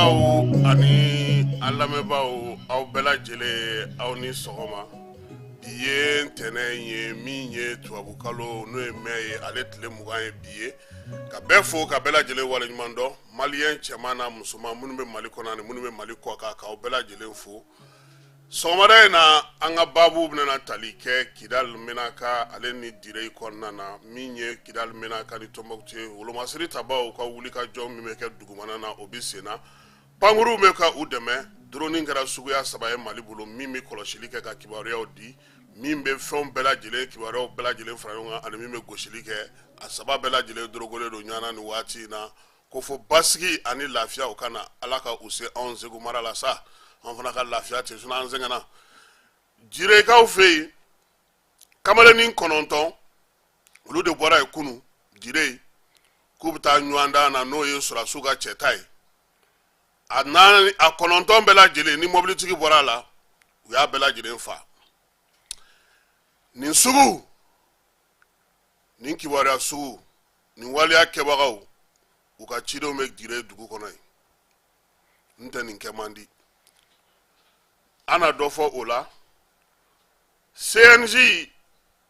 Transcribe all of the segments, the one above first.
filɛbaaw ani an lamɛnbaaw, aw bɛɛ lajɛlen, aw ni sɔgɔma. Bi ye ntɛnɛn ye, min ye tubabukalo n'o ye mai ye, ale tile 20 ye bi ye. Ka bɛɛ fo, ka bɛɛ lajɛlen waleɲuman dɔn, maliyɛn cɛman n'a musoman minnu bɛ Mali kɔnɔ ani minnu bɛ Mali kɔkan, k'aw bɛɛ lajɛlen fo. Sɔgɔmada in na, an ka baabu bɛna tali kɛ Kidali, Menaka ale ni Direy kɔnɔna na. Min ye Kidali, Menaka ni Tɔnbɔkutu ye, wolomasiri tabaw ka wulikajɔ min bɛ kɛ dugumana na, o bɛ sen na. Pankuruw bɛ ka u dɛmɛ. Drone kɛra suguya saba ye Mali bolo: min bɛ kɔlɔsili kɛ ka kibaruyaw di, min bɛ fɛnw bɛɛ lajɛlen kibaruyaw bɛɛ lajɛlen fara ɲɔgɔn kan, ani min bɛ gosili kɛ. A saba bɛɛ lajɛlen dorogolen don ɲɔgɔn na nin waati in na. Ko fo basigi ani lafiya o ka na. Ala ka u se anw Segu mara la sa, an fana ka lafiya ten, sinon an sɛgɛnna. Jirekaw fɛ yen, kamalennin 9, olu de bɔra yen kunu Jire k'u bɛ taa ɲɔgɔndan na, n'o ye sɔrɔdasiw ka cɛta ye. A naani, a 9 bɛɛ lajɛlen ni mobilitigi bɔra a la, u y'a bɛɛ lajɛlen fa. Nin sugu nin kibaruya sugu nin waleya kɛbagaw, u ka cidenw bɛ Jire dugu kɔnɔ yen. N tɛ nin kɛ man di, an na dɔ fɔ o la. CNJ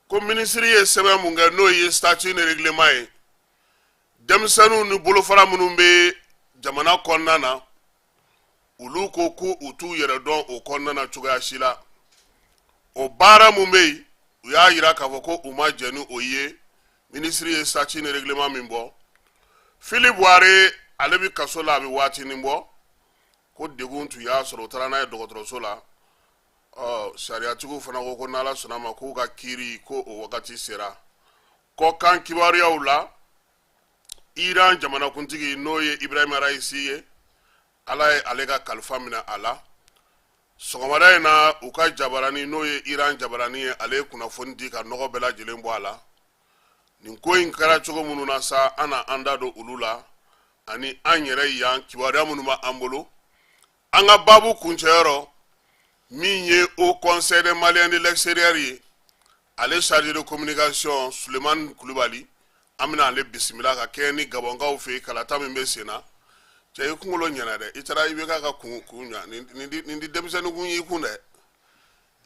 ko minisiri ye sɛbɛn mun kɛ, n'o ye statut ni règlement ye, denmisɛnninw ni bolofara minnu bɛ jamana kɔnɔna na, olu ko ko u t'u yɛrɛ dɔn o kɔnɔna na cogoya si la. O baara mun bɛ yen, u y'a yira k'a fɔ ko u ma jɛn ni o ye, minisiri ye statut ni règlement min bɔ. Fili Buware, ale bɛ kaso la, a bɛ waatinin bɔ ko degun tun y'a sɔrɔ, u taara n'a ye dɔgɔtɔrɔso la. Ɔ, sariyatigiw fana ko ko n'Ala sɔnna ma, k'u ka kiiri ko o wagati sera. Kɔkan kibaruyaw la, Iran jamanakuntigi, n'o ye Ibrahim Raisi ye, Ala ye ale ka kalifa minɛ a la sɔgɔmada in na. U ka jabarani, n'o ye Iran jabarani ye, ale ye kunnafoni di ka nɔgɔ bɛɛ lajɛlen bɔ a la. Nin ko in kɛra cogo minnu na sa, an na an da don olu la, ani an yɛrɛ yan kibaruya minnu b'an bolo. An ka baabu kuncɛyɔrɔ, min ye Haut Conseil des Maliens de l'extérieur ye, ale chargé de communication Sulemani Kulubali, an bɛna ale bisimila ka kɛɲɛ ni Gabɔnkaw fɛ yen kalata min bɛ sen na. Cɛ, i kunkolo ɲɛna dɛ, i taara i bɛ k'a ka kun kun ɲa. Nin di denmisɛnnin kun y'i kun dɛ,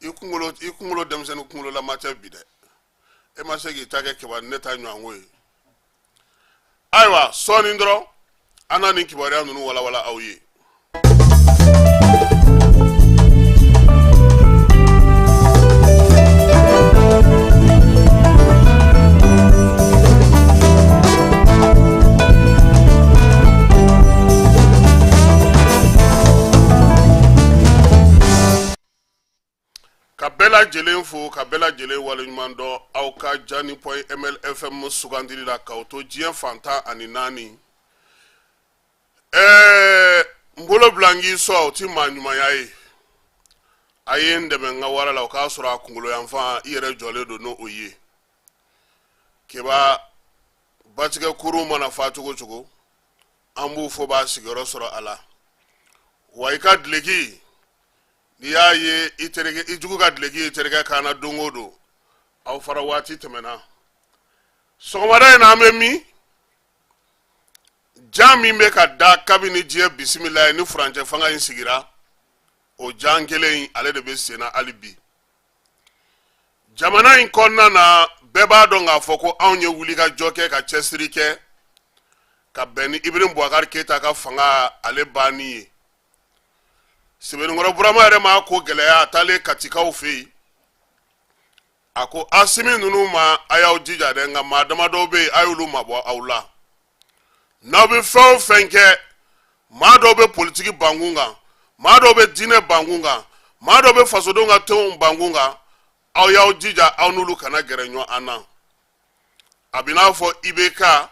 i kunkolo denmisɛnnin kunkololama tɛ bi dɛ. E ma se k'i ta kɛ keba ne ta ɲɔgɔnko ye. Ayiwa, sɔɔni dɔrɔn an na nin kibaruya ninnu walawala aw ye. Ka bɛɛ lajɛlen fo, ka bɛɛ lajɛlen waleɲuman dɔn aw ka Jani point MLFM sugandili la k'aw to diɲɛ fan 14. N bolo bila n k'i sɔn, o ti maa ɲumanya ye. A ye n dɛmɛ n ka wara la, o k'a sɔrɔ a kunkolo yanfan i yɛrɛ jɔlen don n'o ye. Keba batigɛ kurun mana fa cogo cogo, an b'u fɔ b'a sigiyɔrɔ sɔrɔ a la. Wa i ka dileki, n'i y'a ye i terikɛ, i jugu ka dileki ye terikɛ kan na don o don, aw fara waati tɛmɛna. Sɔgɔmada in na, an bɛ min jan min bɛ ka da kabini diɲɛ bisimila ye ni furancɛ fanga in sigira, o jan kelen in, ale de bɛ sen na hali bi jamana in kɔnɔna na. Bɛɛ b'a dɔn k'a fɔ ko anw ye wulikajɔ kɛ ka cɛsiri kɛ ka bɛn ni Ibrahim Boubacar Keita ka fanga ale banni ye. Sɛbɛnnikɔrɔ Burama yɛrɛ ma ko gɛlɛya, a taalen Katikaw fɛ yen, a ko Asimi ninnu ma: a y'aw jija dɛ, nka maa damadɔw bɛ yen, a y'olu mabɔ aw la. N'aw bɛ fɛn o fɛn kɛ, maa dɔw bɛ politiki bankun kan, maa dɔw bɛ diinɛ bankun kan, maa dɔw bɛ fasodenw ka tɔnw bankun kan, aw y'aw jija aw n'olu kana gɛrɛ ɲɔgɔn na. A bɛ n'a fɔ IBK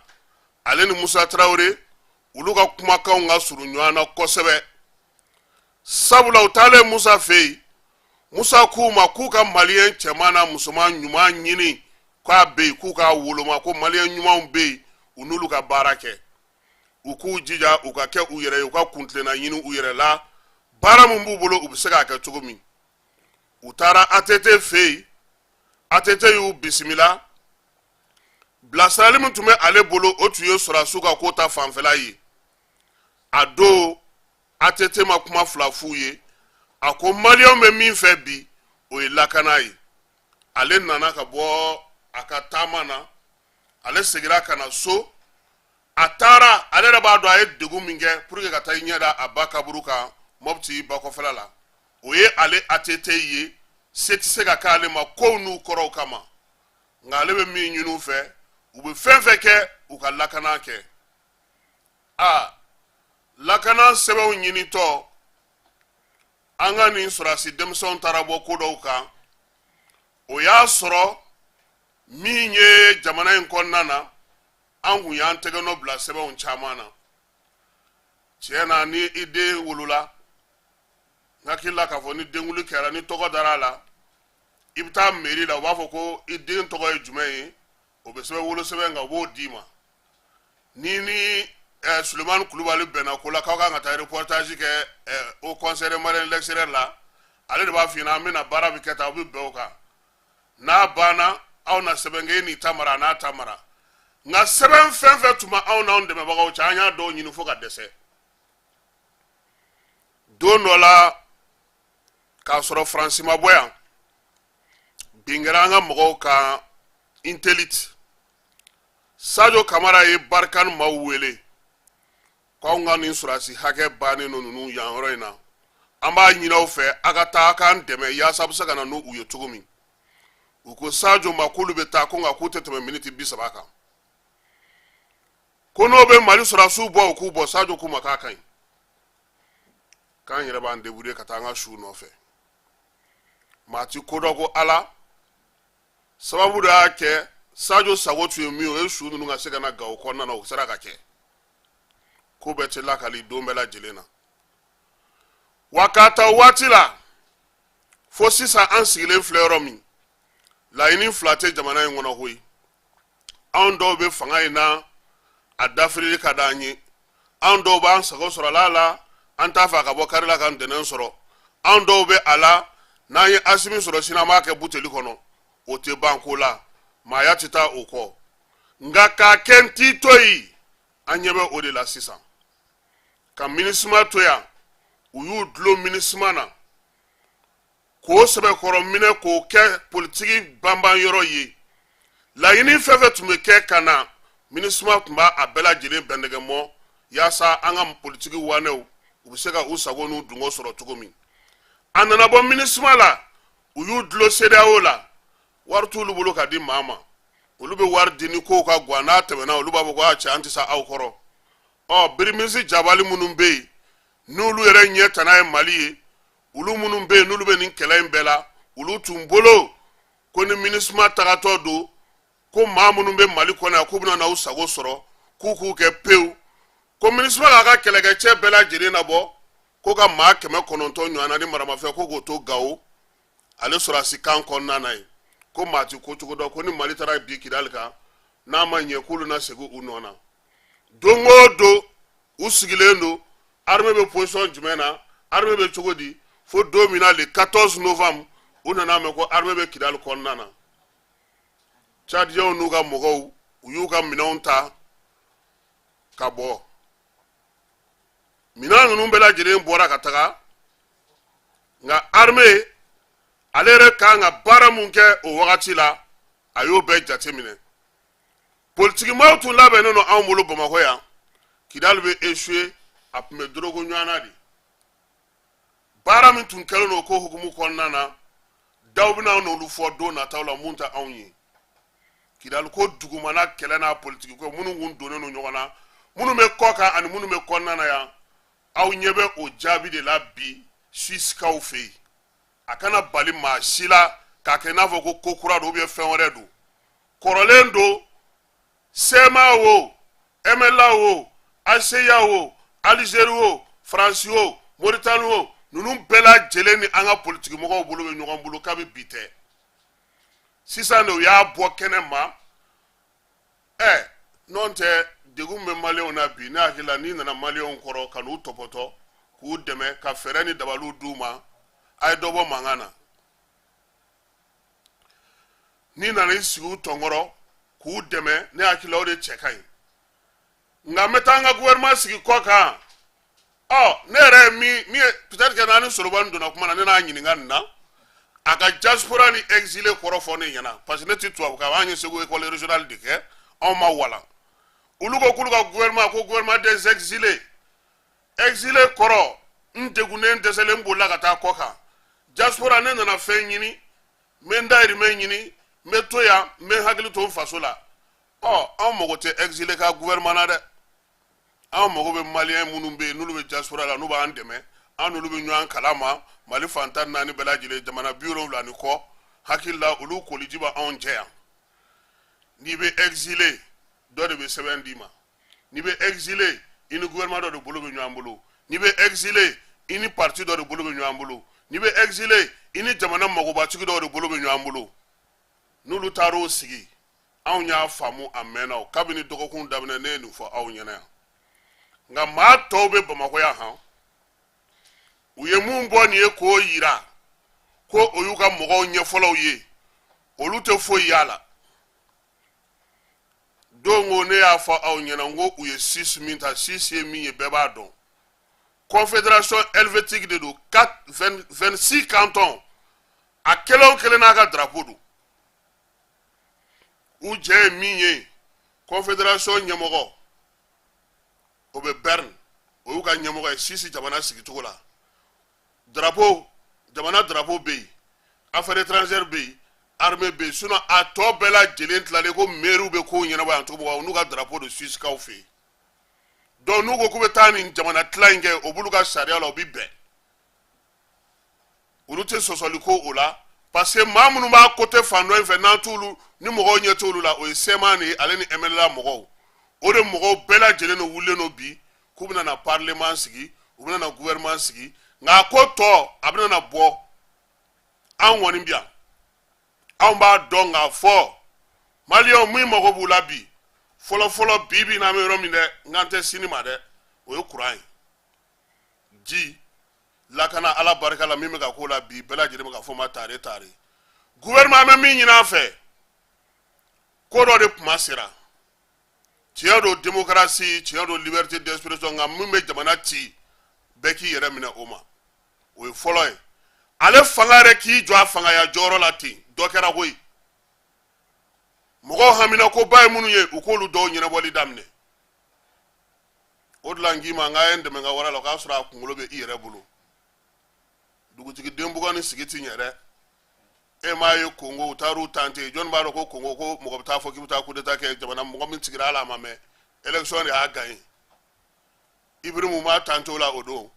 ale ni Musa Tarawele, olu ka kumakanw ka surun ɲɔgɔn na kosɛbɛ, sabula u taalen Musa fɛ yen, Musa k'u ma k'u ka maliyɛn cɛman n'a musoman ɲuman ɲini, k'a bɛ yen, k'u k'a woloma, ko maliyɛn ɲumanw bɛ yen, u n'olu ka baara kɛ, u k'u jija u ka kɛ u yɛrɛ ye, u ka kuntilenna ɲini u yɛrɛ la, baara min b'u bolo, u bɛ se k'a kɛ cogo min. U taara ATT fɛ yen, ATT y'u bisimila. Bilasirali min tun bɛ ale bolo, o tun ye sɔrɔdasiw ka ko ta fanfɛla ye. A don ATT ma kuma fila f'u ye. A ko maliyɛnw bɛ min fɛ bi, o ye lakana ye. Ale nana ka bɔ a ka taama na, ale segira ka na so. A taara, ale yɛrɛ b'a dɔn a ye degun min kɛ pour que ka taa i ɲɛ da a ba kaburu kan Mɔpti bakɔfɛla la. O ye ale ATT ye, se tɛ se ka k'ale ma kow n'u kɔrɔw kama, nka ale bɛ min ɲini u fɛ, u bɛ fɛn fɛn kɛ, u ka lakana kɛ. A lakana sɛbɛnw ɲinitɔ, an ka nin sɔrɔdasi denmisɛnw taara bɔ ko dɔw kan. O y'a sɔrɔ min ye jamana in kɔnɔna na, an kun y'an tɛgɛnɔ bila sɛbɛnw caman na. Tiɲɛ na, ni i den wolola, n hakili la k'a fɔ ni denkunli kɛra, ni tɔgɔ dara a la, i bɛ taa mairie la, u b'a fɔ ko i den tɔgɔ ye jumɛn ye, o bɛ sɛbɛn wolosɛbɛn kan, u b'o d'i ma. Ni ni Sulemani Kulubali bɛnna ko la k'aw kan ka taa reportage kɛ Haut Conseil des Maliens de l'extérieur la, ale de b'a f'i ɲɛna an bɛna baara bɛ kɛ tan, aw bɛ bɛn o kan. N'a banna, aw na sɛbɛn kɛ, e n'i ta mara, a n'a ta mara. Nka sɛbɛn fɛn fɛn tun bɛ anw n'anw dɛmɛbagaw cɛ, an y'a dɔw ɲini fo ka dɛsɛ. Don dɔ la, k'a sɔrɔ Faransi ma bɔ yan, bin kɛra an ka mɔgɔw kan Intelite. Sajo Kamara ye Barkhane maaw wele k'anw ka nin sɔrɔdasi hakɛ bannen don ninnu yan yɔrɔ in na, an b'a ɲini aw fɛ a ka taa k'an dɛmɛ yaasa a bɛ se ka na n'u ye cogo min. U ko Sajo ma k'olu bɛ taa, ko nka k'u tɛ tɛmɛ miniti 30 kan, ko n'o bɛ Mali sɔrɔdasiw bɔ, u k'u bɔ. Sajo k'u ma k'a ka ɲi, k'an yɛrɛ b'an débrouiller ka taa an ka suw nɔfɛ. Maa ti ko dɔn ko Ala sababu de y'a kɛ. Sajo sago tun ye min ye, o ye su ninnu ka se ka na Gawo kɔnɔna na. O sera ka kɛ. Ko bɛɛ tɛ lakali don bɛɛ lajɛlen na wa. K'a ta waati la fo sisan, an sigilen filɛ yɔrɔ min, laɲini fila tɛ jamana in kɔnɔ koyi. Anw dɔw bɛ fanga in na, a dafirili ka d'an ye. Anw dɔw b'an sago sɔrɔ a la, an t'a fɛ a ka bɔ kari la ka ntɛnɛn sɔrɔ. Anw dɔw bɛ a la, n'an ye Asimi sɔrɔ sini, an b'a kɛ buteli kɔnɔ. O tɛ ban ko la, maaya tɛ taa o kɔ. Nka k'a kɛ n t'i to yen, an ɲɛ bɛ o de la sisan. Ka MINUSMA to yan, u y'u dulon MINUSMA na k'o sɛbɛkɔrɔ minɛ k'o kɛ politiki banban yɔrɔ ye. Laɲini fɛn fɛn tun bɛ kɛ ka na, MINUSMA tun b'a a bɛɛ lajɛlen bɛndɛgɛmɔ yaasa an ka politiki wanɛw, u bɛ se ka u sago n'u dungɔ sɔrɔ cogo min. A nana bɔ MINUSMA la, u y'u dulon CEDEAO la. Wari t'olu bolo ka di maa ma, olu bɛ wari di ni kow ka gwan. N'a tɛmɛna, olu b'a fɔ ko a cɛ, an tɛ se aw kɔrɔ. Ɔ birimisi jabali minnu bɛ yen, n'olu yɛrɛ ɲɛ tana ye Mali ye, olu minnu bɛ yen, n'olu bɛ nin kɛlɛ in bɛɛ la, olu tun bolo ko ni MINUSMA tagatɔ don, ko maa minnu bɛ Mali kɔnɔ yan, k'u bɛna n'u sago sɔrɔ, k'u k'u kɛ pewu, ko MINUSMA k'a ka kɛlɛkɛcɛ bɛɛ lajɛlen nabɔ, ko ka maa 900 ɲɔgɔnna ni maramafɛn, ko k'o to Gawo ale sɔrɔdasi kan kɔnɔna na yen, ko maa ti ko cogo dɔn, ko ni Mali taara bi Kidali kan, n'a ma ɲɛ, k'olu na segin u nɔ na. Don o don, u sigilen don, armée bɛ position jumɛn na, armée bɛ cogo di? Fo don min na, le 14 novembre, u nana mɛn ko armée bɛ Kidali kɔnɔna na. Tchadiens n'u ka mɔgɔw, u y'u ka minɛnw ta ka bɔ. Minɛn ninnu bɛɛ lajɛlen bɔra ka taga, nka armée ale yɛrɛ kan ka baara mun kɛ o wagati la, a y'o bɛɛ jateminɛ. Politikimaw tun labɛnnen don anw bolo Bamakɔ yan, Kidali bɛ échouer, a tun bɛ dorogo ɲɔgɔn na de. Baara min tun kɛlen don ko hukumu kɔnɔna na, daw bɛna n'olu fɔ don nataw la mun tɛ anw ye. Kidali ko dugumana kɛlɛ n'a politiki ko minnu kun donnen don ɲɔgɔn na, minnu bɛ kɔ kan ani minnu bɛ kɔnɔna na yan, aw ɲɛ bɛ o jaabi de la bi Suissekaw fɛ yen. A kana bali maa si la k'a kɛ i n'a fɔ ko ko kura don ou bien fɛn wɛrɛ don. Kɔrɔlen don, CMA o, MNLA o, HCUA o, Algérie o, Faransi o, Mauritanie o, ninnu bɛɛ lajɛlen ni an ka politikimɔgɔw bolo bɛ ɲɔgɔn bolo kabi bi tɛ. Sisan de u y'a bɔ kɛnɛ ma. Ɛ n'o tɛ, degun bɛ maliyɛnw na bi. Ne hakili la, n'i nana maliyɛnw kɔrɔ ka n'u tɔpɔtɔ, k'u dɛmɛ ka fɛɛrɛ ni dabaliw d'u ma, a ye dɔ bɔ mankan na. N'i nana i sigi u tɔnkɔrɔ k'u dɛmɛ, ne hakili la, o de cɛ ka ɲi. Nka n bɛ taa n ka gouvernement sigi kɔ kan. Ɔ, ne yɛrɛ ye min ye, peut-être que n'an ni Solomani donna kuma na, ne n'a ɲininka nin na, a ka diaspora ni exilé kɔrɔ fɔ ne ɲɛna, parce que ne ti tubabukan, an ye Segu école régionale de kɛ, anw ma walan. Olu ko k'olu ka gouvernement, ko gouvernement des exilés. Exilé kɔrɔ, n degunnen, dɛsɛlen, bolila ka taa kɔ kan. Diaspora, ne nana fɛn ɲini, n bɛ n dayirimɛ ɲini, n bɛ to yan, n bɛ n hakili to n faso la. Ɔ, anw mago tɛ exilé ka gouvernement na dɛ. Anw mago bɛ maliyɛn minnu bɛ yen, n'olu bɛ diaspora la, n'u b'an dɛmɛ, an n'olu bɛ ɲɔgɔn kalama Mali fan 14 bɛɛ lajɛlen, jamana 70 ni kɔ. Hakili la, olu koliji bɛ anw jɛ yan. N'i bɛ exilé, dɔ de bɛ sɛbɛn d'i ma. N'i bɛ exilé, i ni gouvernement dɔ de bolo bɛ ɲɔgɔn bolo. N'i bɛ exilé, i ni parti dɔ de bolo bɛ ɲɔgɔn bolo. N'i bɛ exilé, i ni jamana magobatigi dɔw de bolo bɛ ɲɔgɔn bolo. N'olu taar'o sigi, anw y'a faamu a mɛnna. O kabini dɔgɔkun daminɛ, ne ye nin fɔ aw ɲɛna yan. Nka maa tɔw bɛ Bamakɔ yan han, u ye mun bɔ nin ye k'o yira ko o y'u ka mɔgɔw ɲɛfɔlɔw ye, olu tɛ foyi y'a la. Don ko ne y'a fɔ aw ɲɛna, n ko u ye Suisse min ta, Suisse ye min ye, bɛɛ b'a dɔn, Confédération helvétique de don, 4 26 cantons, a kelen o kelen n'a ka drapeau don. U jɛ ye min ye, confédération ɲɛmɔgɔ, o bɛ Berne, o y'u ka ɲɛmɔgɔ ye Suisse jamana sigicogo la. Drapeau, jamana drapeau bɛ yen, affaires étrangères bɛ yen, armée bɛ yen, sinon a tɔ bɛɛ lajɛlen tilalen ko mairie bɛ kow ɲɛnabɔ yan cogo min, n'u ka drapeau don Suisse kaw fɛ yen. Donc n'u ko k'u bɛ taa nin jamana tila in kɛ, o b'olu ka sariya la, o bɛ bɛn, olu tɛ sɔsɔli ko o la, parce que maa minnu b'a côté fan dɔ in fɛ, n'an t'olu ni mɔgɔw ɲɛ t'olu la, o ye CMA de ye, ale ni MNLA mɔgɔw. O de mɔgɔw bɛɛ lajɛlen de wulilen don bi k'u bɛna na parlement sigi, u bɛna na gouvernement sigi. Nka a ko tɔ a bɛna na bɔ. Anw kɔni bi yan, anw b'a dɔn k'a fɔ maliyɛnw min mago b'u la bi, fɔlɔ fɔlɔ, bi bi n'an bɛ yɔrɔ min dɛ, n k'an tɛ sini ma dɛ, o ye kuran ye, ji, lakana. Ala barika la, min bɛ ka k'o la bi, bɛɛ lajɛlen bɛ ka fɔ ma tare tare. Gouvernement bɛ min ɲini an fɛ, ko dɔ de kuma sera. Tiɲɛ don démocratie, tiɲɛ don liberté d'expression, nka min bɛ jamana ci, bɛɛ k'i yɛrɛ minɛ o ma. O ye fɔlɔ ye. Ale fanga yɛrɛ k'i jɔ a fangaya jɔyɔrɔ la ten, dɔ kɛra koyi. Mɔgɔw hamina ko ba ye minnu ye, u k'olu dɔw ɲɛnabɔli daminɛ. O de la n k'i ma, n k'a ye n dɛmɛ n ka wara la, o k'a sɔrɔ a kunkolo bɛ i yɛrɛ bolo. Dugutigi den bugɔ ni sigi ti ɲɛ dɛ. E m'a ye Kongo, u taar'u tante, jɔnni b'a dɔn ko Kongo, ko mɔgɔ bɛ taa fɔ k'i bɛ taa coup d'état kɛ jamana, mɔgɔ min sigira hali a ma mɛn, élection de y'a gagné. Ibirimu m'a tante o la o don.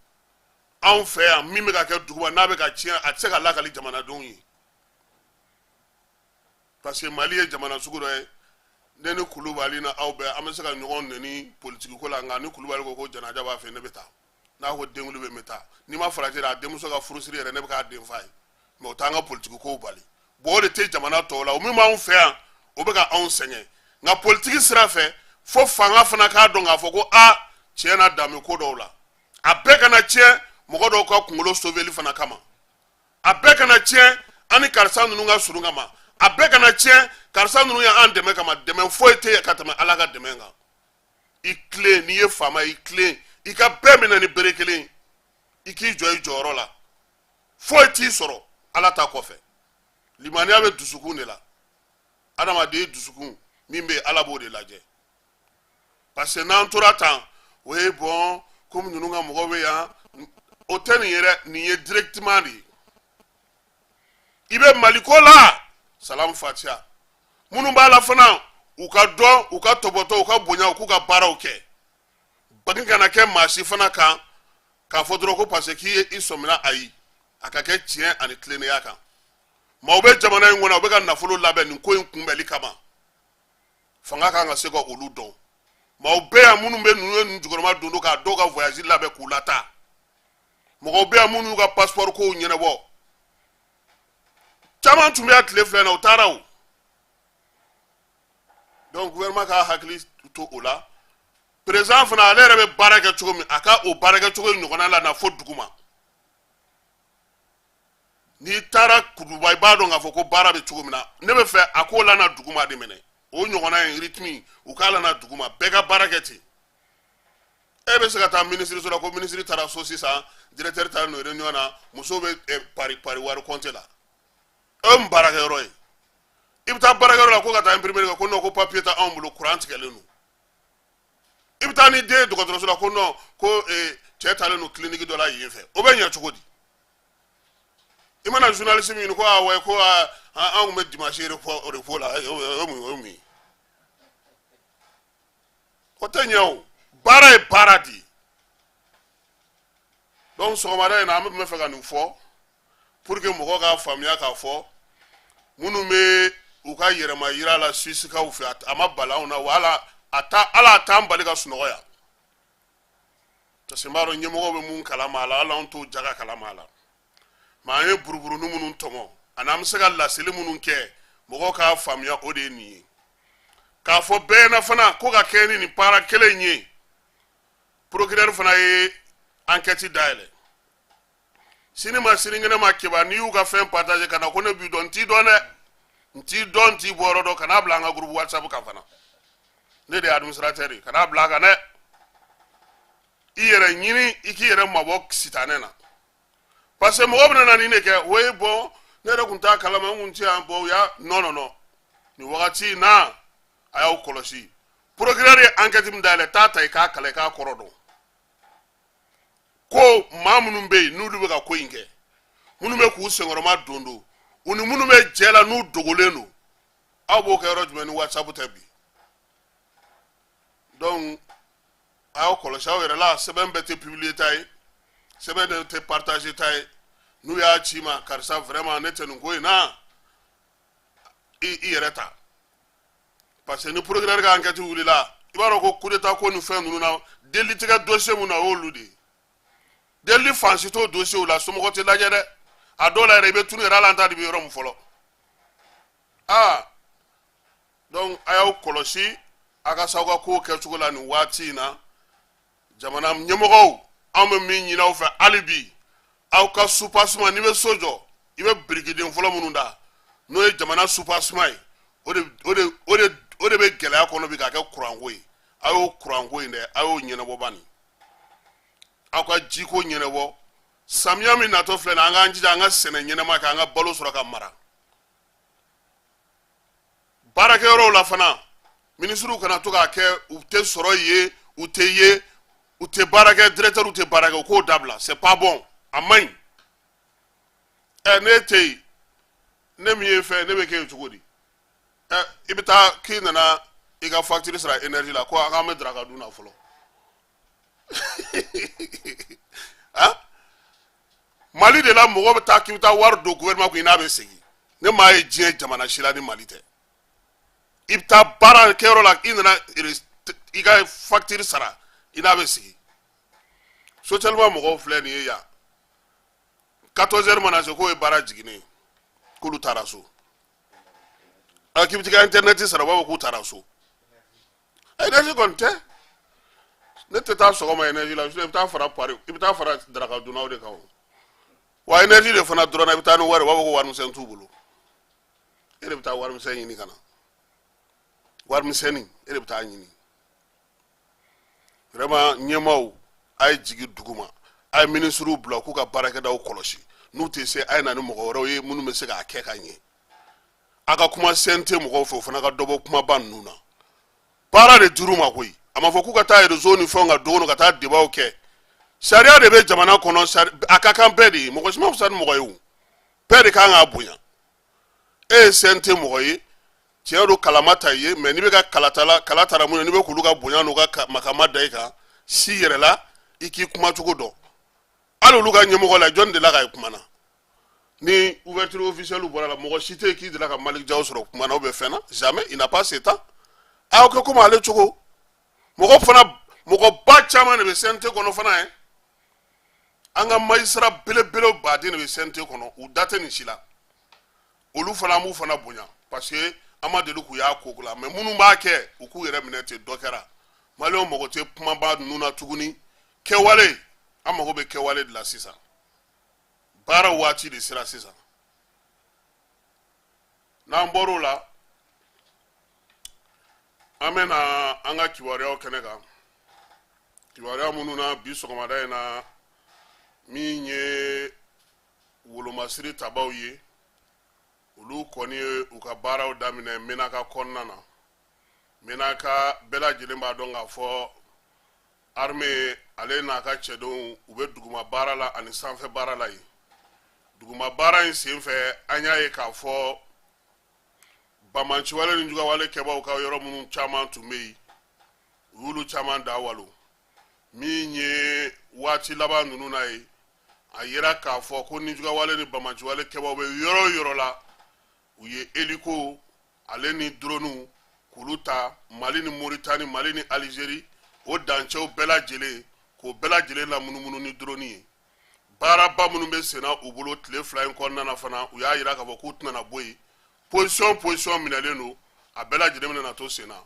Anw fɛ yan, min bɛ ka kɛ duguba, n'a bɛ ka tiɲɛ, a tɛ se ka lakali jamanadenw ye, parce que Mali ye jamana sugu dɔ ye. Ne ni Kulubali na aw bɛɛ, an bɛ se ka ɲɔgɔn nɛni politiki ko la, nka ni Kulubali ko ko janaja b'a fɛ, ne bɛ taa. N'a ko denkuli bɛ, n bɛ taa. N'i ma farati, a denmuso ka furusiri yɛrɛ, ne bɛ k'a den fa ye. Mais o t'an ka politiki kow bali. Bon, o de tɛ jamana tɔw la. O min b'anw fɛ yan, o bɛ ka anw sɛgɛn. Nka politiki sira fɛ, fo fanga fana k'a dɔn k'a fɔ ko a tiɲɛ na, dan bɛ ko dɔw la. A bɛɛ kana tiɲɛ mɔgɔ dɔw ka kunkolo sauveli fana kama, a bɛɛ kana tiɲɛ an ni karisa ninnu ka surun kama, a bɛɛ kana tiɲɛ karisa ninnu ye an dɛmɛ kama. Dɛmɛ foyi tɛ ka tɛmɛ Ala ka dɛmɛ kan. I tilen, n'i ye faama ye, i tilen, i ka bɛɛ minɛ ni bere kelen, i k'i jɔ i jɔyɔrɔ la, foyi t'i sɔrɔ Ala ta kɔfɛ. Limaniya bɛ dusukun de la. Adamaden dusukun min bɛ yen, Ala b'o de lajɛ, parce que n'an tora tan, o ye bɔn komi ninnu ka mɔgɔw bɛ yan, o tɛ nin ye dɛ. Nin ye directement de ye. I bɛ Maliko la, salam fatiya minnu b'a la fana, u ka dɔn, u ka tɔbɔtɔ, u ka bonya, u k'u ka baaraw kɛ. Bange kana kɛ maa si fana kan k'a fɔ dɔrɔn ko parce que k'i ye i sɔmina. Ayi, a ka kɛ tiɲɛ ani tilennenya kan. Maaw bɛ jamana in kɔnɔ, u bɛ ka nafolo labɛn nin ko in kunbɛnli kama. Fanga kan ka se ka olu dɔn. Maaw bɛ yan minnu bɛ ninnu ye ninnu jukɔrɔma don k'a dɔw ka voyage labɛn k'u lataa. Mɔgɔw bɛ yan minnu y'u ka passeport kow ɲɛnabɔ. Caman tun bɛ yan tile 2 na, u taara o. Donc gouvernement k'a hakili to o la. Président fana, ale yɛrɛ bɛ baara kɛ cogo min, a ka o baara kɛ cogo in ɲɔgɔnna la na fo duguma. N'i taara Kuduba, i b'a dɔn k'a fɔ ko baara bɛ cogo min na. Ne bɛ fɛ a k'o lana duguma de minɛ, o ɲɔgɔnna ye rythme, u k'a lana duguma, bɛɛ ka baara kɛ ten. E bɛ se ka taa minisiriso la ko minisiri taara so sisan, directeur taara n'o réunion na, musow bɛ pari pari wari compte la. O ye mun baarakɛyɔrɔ ye? I bɛ taa baarakɛyɔrɔ la ko ka taa imprimerie kɛ, ko non, ko papier tɛ anw bolo, courant tigɛlen don. I bɛ taa ni den ye dɔgɔtɔrɔso la, ko non, ko cɛ taalen don clinique dɔ la yen fɛ. O bɛ ɲɛ cogo di? I mana journaliste min ɲini ko awɔ, ko an tun bɛ dimanche repos la, o ye mun ye? O ye mun ye? O tɛ ɲɛ o. Baara ye baara de ye. Donc sɔgɔmada in na, an bɛ fɛ ka nin fɔ pour que mɔgɔw k'a faamuya k'a fɔ minnu bɛ u ka yɛrɛma yira la Suissekaw fɛ, a ma bali anw na wa ala a ta ala a t'an bali ka sunɔgɔ yan, parce que n b'a dɔn ɲɛmɔgɔw bɛ mun kalama a la, hali anw t'o jaga kalama a la. Mais an ye buruburuni minnu tɔmɔ ani an bɛ se ka laseli minnu kɛ mɔgɔw k'a faamuya, o de ye nin ye. K'a fɔ bɛɛ ɲɛna fana ko ka kɛ ni nin baara kelen in ye, procureur fana ye enquête dayɛlɛ. Sini ma sinikɛnɛ ma, Keba, n'i y'u ka fɛn partager ka na ko ne b'i dɔn, n t'i dɔn dɛ, n t'i dɔn, n t'i bɔ yɔrɔ dɔn. Kan'a bila an ka groupe WhatsApp kan fana, ne de ye administrateur ye, kan'a bila a kan dɛ. I yɛrɛ ɲini, i k'i yɛrɛ mabɔ sitanɛ na, parce que mɔgɔ bɛna na nin de kɛ. O ye bon, ne yɛrɛ kun t'a kalama, n kun tɛ yan. Bon, u y'a non, non, non, nin wagati in na, a y'aw kɔlɔsi. Procureur ye enquête min dayɛlɛ, taa ta i k'a kalan, i k'a kɔrɔ dɔn ko maa minnu bɛ yen n'olu bɛ ka ko in kɛ, minnu bɛ k'u senkɔrɔma don don, u ni minnu bɛ jɛ la n'u dogolen don, aw b'o kɛ yɔrɔ jumɛn ni WhatsApp tɛ bi? Donc a y'aw kɔlɔsi aw yɛrɛ la. Sɛbɛn bɛɛ tɛ publier ta ye, sɛbɛn de tɛ partager ta ye. N'u y'a ci ma, karisa, vraiment ne tɛ nin ko in na, i yɛrɛ ta, parce que ni procureur ka enquête wulila, i b'a dɔn ko coup d'état ko ni fɛn ninnu na, delitigɛ dossier mun na, o y'olu de ye. Delili fan si t'o dossier la, somɔgɔ tɛ lajɛ dɛ. A dɔw la yɛrɛ, i bɛ tunu yɛrɛ, hali an t'a di bɛ yɔrɔ min fɔlɔ. Aa, donc a y'aw kɔlɔsi a ka s'aw ka kow kɛcogo la nin waati in na. Jamana ɲɛmɔgɔw, anw bɛ min ɲini aw fɛ hali bi, aw ka soubassement, n'i bɛ so jɔ, i bɛ birikiden fɔlɔ minnu da, n'o ye jamana soubassement ye, o de bɛ gɛlɛya kɔnɔ bi k'a kɛ kuranko ye. A y'o kuranko in dɛ, a y'o ɲɛnabɔ bani, aw ka jiko ɲɛnabɔ. Samiya min natɔ filɛ nin ye, an k'an jija an ka sɛnɛ ɲɛnama kɛ, an ka balo sɔrɔ ka mara. Baarakɛyɔrɔw la fana, minisiriw kana to k'a kɛ u tɛ sɔrɔ ye, u tɛ ye, u tɛ baara kɛ, directeur tɛ baara kɛ, u k'o dabila. C'est pas bon, a man ɲi. Ɛ, ne tɛ yen, ne min ye fɛn, ne bɛ kɛ yen cogo di? Ɛ, i bɛ taa k'i nana i ka facture sara énergie la, ko an k'an bɛ daraka dun na fɔlɔ. Ah, Mali de la, mɔgɔ bɛ taa k'i bɛ taa wari don gouvernement kun, i n'a bɛ segin. Ne m'a ye diɲɛ jamana si la ni Mali tɛ. I bɛ taa baara kɛyɔrɔ la, i nana i ka facture sara, i n'a bɛ sigi. Socialement, mɔgɔw filɛ nin ye yan, 14 heures mana se, k'o ye baara jiginnen ye, k'olu taara so. A k'i bɛ t'i ka internet sara, u b'a fɔ k'u taara so. Énergie kɔni tɛ, ne tɛ taa sɔgɔma énergie la, i bɛ taa fara pari, i bɛ taa fara daraka dunnaw de kan o. Wa énergie de fana dɔrɔn na, i bɛ taa ni wari, u b'a fɔ ko warimisɛn t'u bolo. E de bɛ taa warimisɛn ɲini ka na, warimisɛnnin e de bɛ taa ɲini. Vraiment, ɲɛmaaw, a ye jigin dugu ma, a ye minisiriw bila k'u ka baarakɛdaw kɔlɔsi. N'u tɛ se, a ye na ni mɔgɔ wɛrɛw ye minnu bɛ se k'a kɛ ka ɲɛ. A ka kuma CNT mɔgɔw fɛ, o fana ka dɔ bɔ kumaba ninnu na. Baara de dir'u ma koyi, a ma fɔ k'u ka taa réseau ni fɛnw ka don ka taa débatw kɛ. Sariya de bɛ jamana kɔnɔ, a ka kan bɛɛ de ye, mɔgɔ si ma fisa ni mɔgɔ ye o, bɛɛ de kan k'a bonya. E ye CNT mɔgɔ ye, tiɲɛ don, kalama ta ye, mais n'i bɛ ka kalatala kala tara mun ye, n'i bɛ k'olu ka bonya n'u ka makama da i kan si yɛrɛ la, i k'i kumacogo dɔn. Hali olu ka ɲɛmɔgɔ la, jɔn delila ka ye kuma na ni ouverture officielle bɔra la? Mɔgɔ si tɛ yen k'i delila ka Malick Diaw sɔrɔ kuma na ou bien fɛn na. Jamais, il n'a pas ce temps. A y'aw kɛ komi ale cogo. Mɔgɔ fana, mɔgɔba caman de bɛ CNT kɔnɔ fana ye. An ka magistrat belebele baden de bɛ CNT kɔnɔ, u da tɛ nin si la. Olu fana, an b'u fana bonya, parce que an ma deli k'u y'a ko la. Mais minnu b'a kɛ, u k'u yɛrɛ minɛ ten. Dɔ kɛra, maliyɛnw mago tɛ kumaba ninnu na tuguni. Kɛwale, an mago bɛ kɛwale de la sisan. Baara waati de sera sisan. N'an bɔr'o la, an bɛ na an ka kibaruyaw kɛnɛ kan. Kibaruya minnu na bi sɔgɔmada in na, min ye wolomasiri tabaw ye, olu kɔni ye u ka baaraw daminɛ Menaka kɔnɔna na. Menaka, bɛɛ lajɛlen b'a dɔn k'a fɔ armée ale n'a ka cɛdenw, u bɛ duguma baara la ani sanfɛ baara la yen. Duguma baara in senfɛ, an y'a ye k'a fɔ bamanciwale ni jugawale kɛbaw ka yɔrɔ minnu caman tun bɛ yen, u y'olu caman da walo. Min ye waati laban ninnu na ye, a yira k'a fɔ ko nijugawale ni bamanciwale kɛbaw bɛ yɔrɔ o yɔrɔ la, u ye hélico ale ni drone k'olu ta Mali ni Moritani, Mali ni Alizeri, o dancɛw bɛɛ lajɛlen, k'o bɛɛ lajɛlen lamunumunu ni drone ye. Baaraba minnu bɛ senna u bolo tile 2 in kɔnɔna na fana, u y'a yira k'a fɔ k'u tɛna bɔ yen. Position minɛlen don, a bɛɛ lajɛlen bɛna to senna.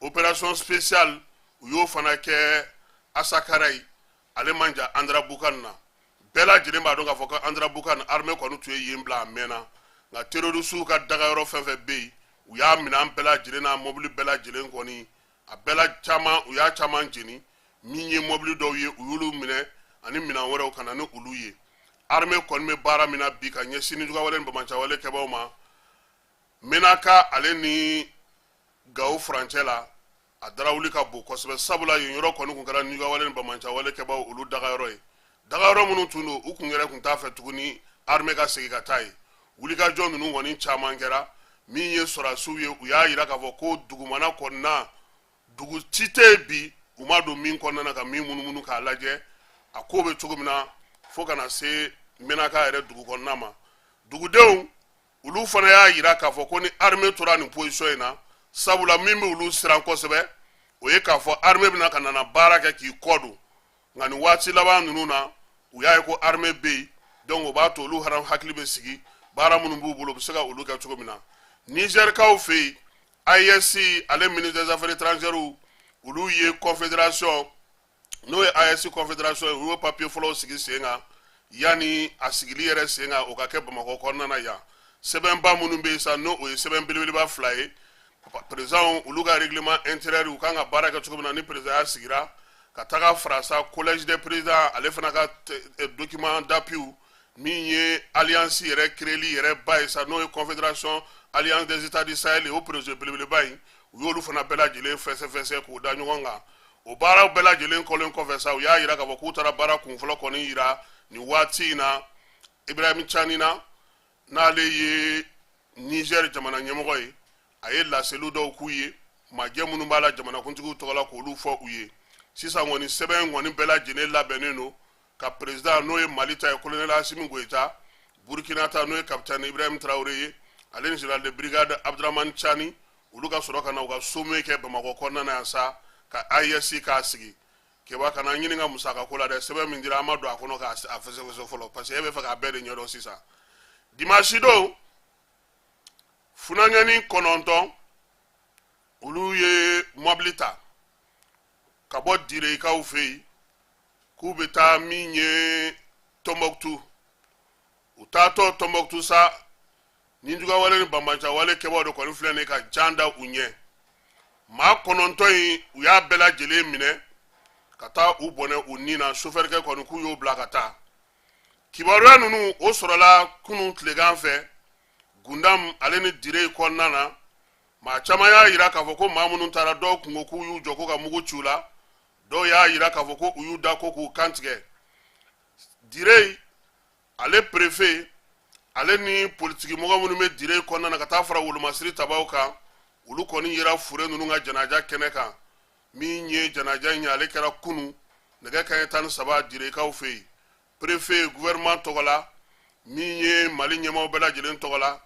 Opération spéciale, u y'o fana kɛ Asakara ye, ale man jan Andarabukan na. Bɛɛ lajɛlen b'a dɔn k'a fɔ ko Andarabukan, armée kɔni tun ye yen bila a mɛnna, nka terroristew ka dagayɔrɔ fɛn fɛn bɛ yen, u y'a minɛ an bɛɛ lajɛlen n'a mɔbili bɛɛ lajɛlen kɔni, a bɛɛ la caman, u y'a caman jeni. Min ye mɔbili dɔw ye, u y'olu minɛ ani minɛn wɛrɛw ka na ni olu ye. Armée kɔni bɛ baara min na bi ka ɲɛsin nijugawale ni bamancawale kɛbaw ma Menaka ale ni Gawo furancɛ la, a darawuli ka bon kosɛbɛ, sabula yen yɔrɔ kɔni kun kɛra nijugawale ni bamancawale kɛbaw olu dagayɔrɔ ye. Dagayɔrɔ minnu tun don, u kun yɛrɛ kun t'a fɛ tuguni armée ka segin ka taa yen. Wulikajɔ ninnu kɔni caman kɛra. Min ye sɔrɔdasiw ye, u y'a yira k'a fɔ ko dugumana kɔnɔna, dugu ci tɛ yen bi u ma don min kɔnɔna na ka min munumunu k'a lajɛ a ko bɛ cogo min na, fo ka na se Menaka yɛrɛ dugu kɔnɔna ma. Dugudenw olu fana y'a yira k'a fɔ ko ni armée tora nin position in na, sabula min bɛ olu siran kosɛbɛ, o ye k'a fɔ armée bɛna ka nana baara kɛ k'i kɔ don. Nka nin waati laban ninnu na, u y'a ye ko armée bɛ yen, donc o b'a to olu hakili bɛ sigi, baara minnu b'u bolo, u bɛ se ka olu kɛ cogo min na. Nizɛrikaw fɛ yen, AES ale ministre des Affaires étrangères, olu ye confédération, n'o ye AES confédération ye, u y'o papier fɔlɔw sigi sen kan yanni a sigili yɛrɛ sen kan, o ka kɛ Bamakɔ kɔnɔna na yan. Sɛbɛnba minnu bɛ yen sa, n'o o ye sɛbɛn belebeleba 2 ye, président olu ka règlement intérieur, u kan ka baara kɛ cogo min na ni président ya sigira, ka taga farasa collège des présidents ale fana ka document d'appui. Min ye alliance yɛrɛ créeli yɛrɛ ba ye sa, n'o ye Confédération Alliance des États du Sahel, o projet belebeleba in, u y'olu fana bɛɛ lajɛlen fɛsɛfɛsɛ k'o da ɲɔgɔn kan. O baaraw bɛɛ lajɛlen kɔlen kɔfɛ sa, u y'a yira k'a fɔ k'u taara baara kun fɔlɔ kɔni yira nin waati in na Ibrahim Tiani na, n'ale ye Niger jamana ɲɛmɔgɔ ye. A ye laseliw dɔw k'u ye, majɛ minnu b'a la jamanakuntigiw tɔgɔ la, k'olu fɔ u ye. Sisan kɔni, sɛbɛn kɔni bɛɛ lajɛlen labɛnnen don ka président, n'o ye Mali ta ye, colonel Asimi Goyita, Burkina ta, n'o ye capitaine Ibrahim Traoré ye, ale ni général de brigade Abdramane Tiani, olu ka sɔrɔ ka na u ka sommet kɛ Bamakɔ kɔnɔna na yan sa, ka AES k'a sigi. Keba, kana ɲini ka musaka ko la dɛ. Sɛbɛn min dira, an ma don a kɔnɔ k'a fɛsɛfɛsɛ fɔlɔ, parce que e bɛ fɛ k'a bɛɛ de ɲɛdɔn sisan. Dimanche don, funankɛnin 9, olu ye mɔbili ta ka bɔ Direyikaw fɛ yen k'u bɛ taa min ye Tɔnbɔkutu. U taatɔ Tɔnbɔkutu sa, nijugawale ni banbancawale kɛbaw de kɔni filɛ nin ye ka jan da u ɲɛ. Maa 9 in, u y'a bɛɛ lajɛlen minɛ ka taa u bɔnɛ u ni na. Sofɛrikɛ kɔni, k'u y'o bila ka taa. Kibaruya ninnu, o sɔrɔla kunun tilegan fɛ Gundam ale ni Dire kɔnɔna na. Maa caman y'a yira k'a fɔ ko maa minnu taara, dɔw kun ko k'u y'u jɔ ko ka mugu ci u la, dɔw y'a yira k'a fɔ ko u y'u da ko k'u kantigɛ. Dire ale préfet ale ni politiki mɔgɔ minnu bɛ Dire kɔnɔna na, ka taa fara wolomasiri tabaw kan, olu kɔni yera fure ninnu ka janaja kɛnɛ kan. Min ye janaja in ye, ale kɛra kunu nɛgɛ kanɲɛ 13 Direkaw fɛ yen. Préfet, gouvernement tɔgɔ la, min ye Mali ɲɛmaaw bɛɛ lajɛlen tɔgɔ la,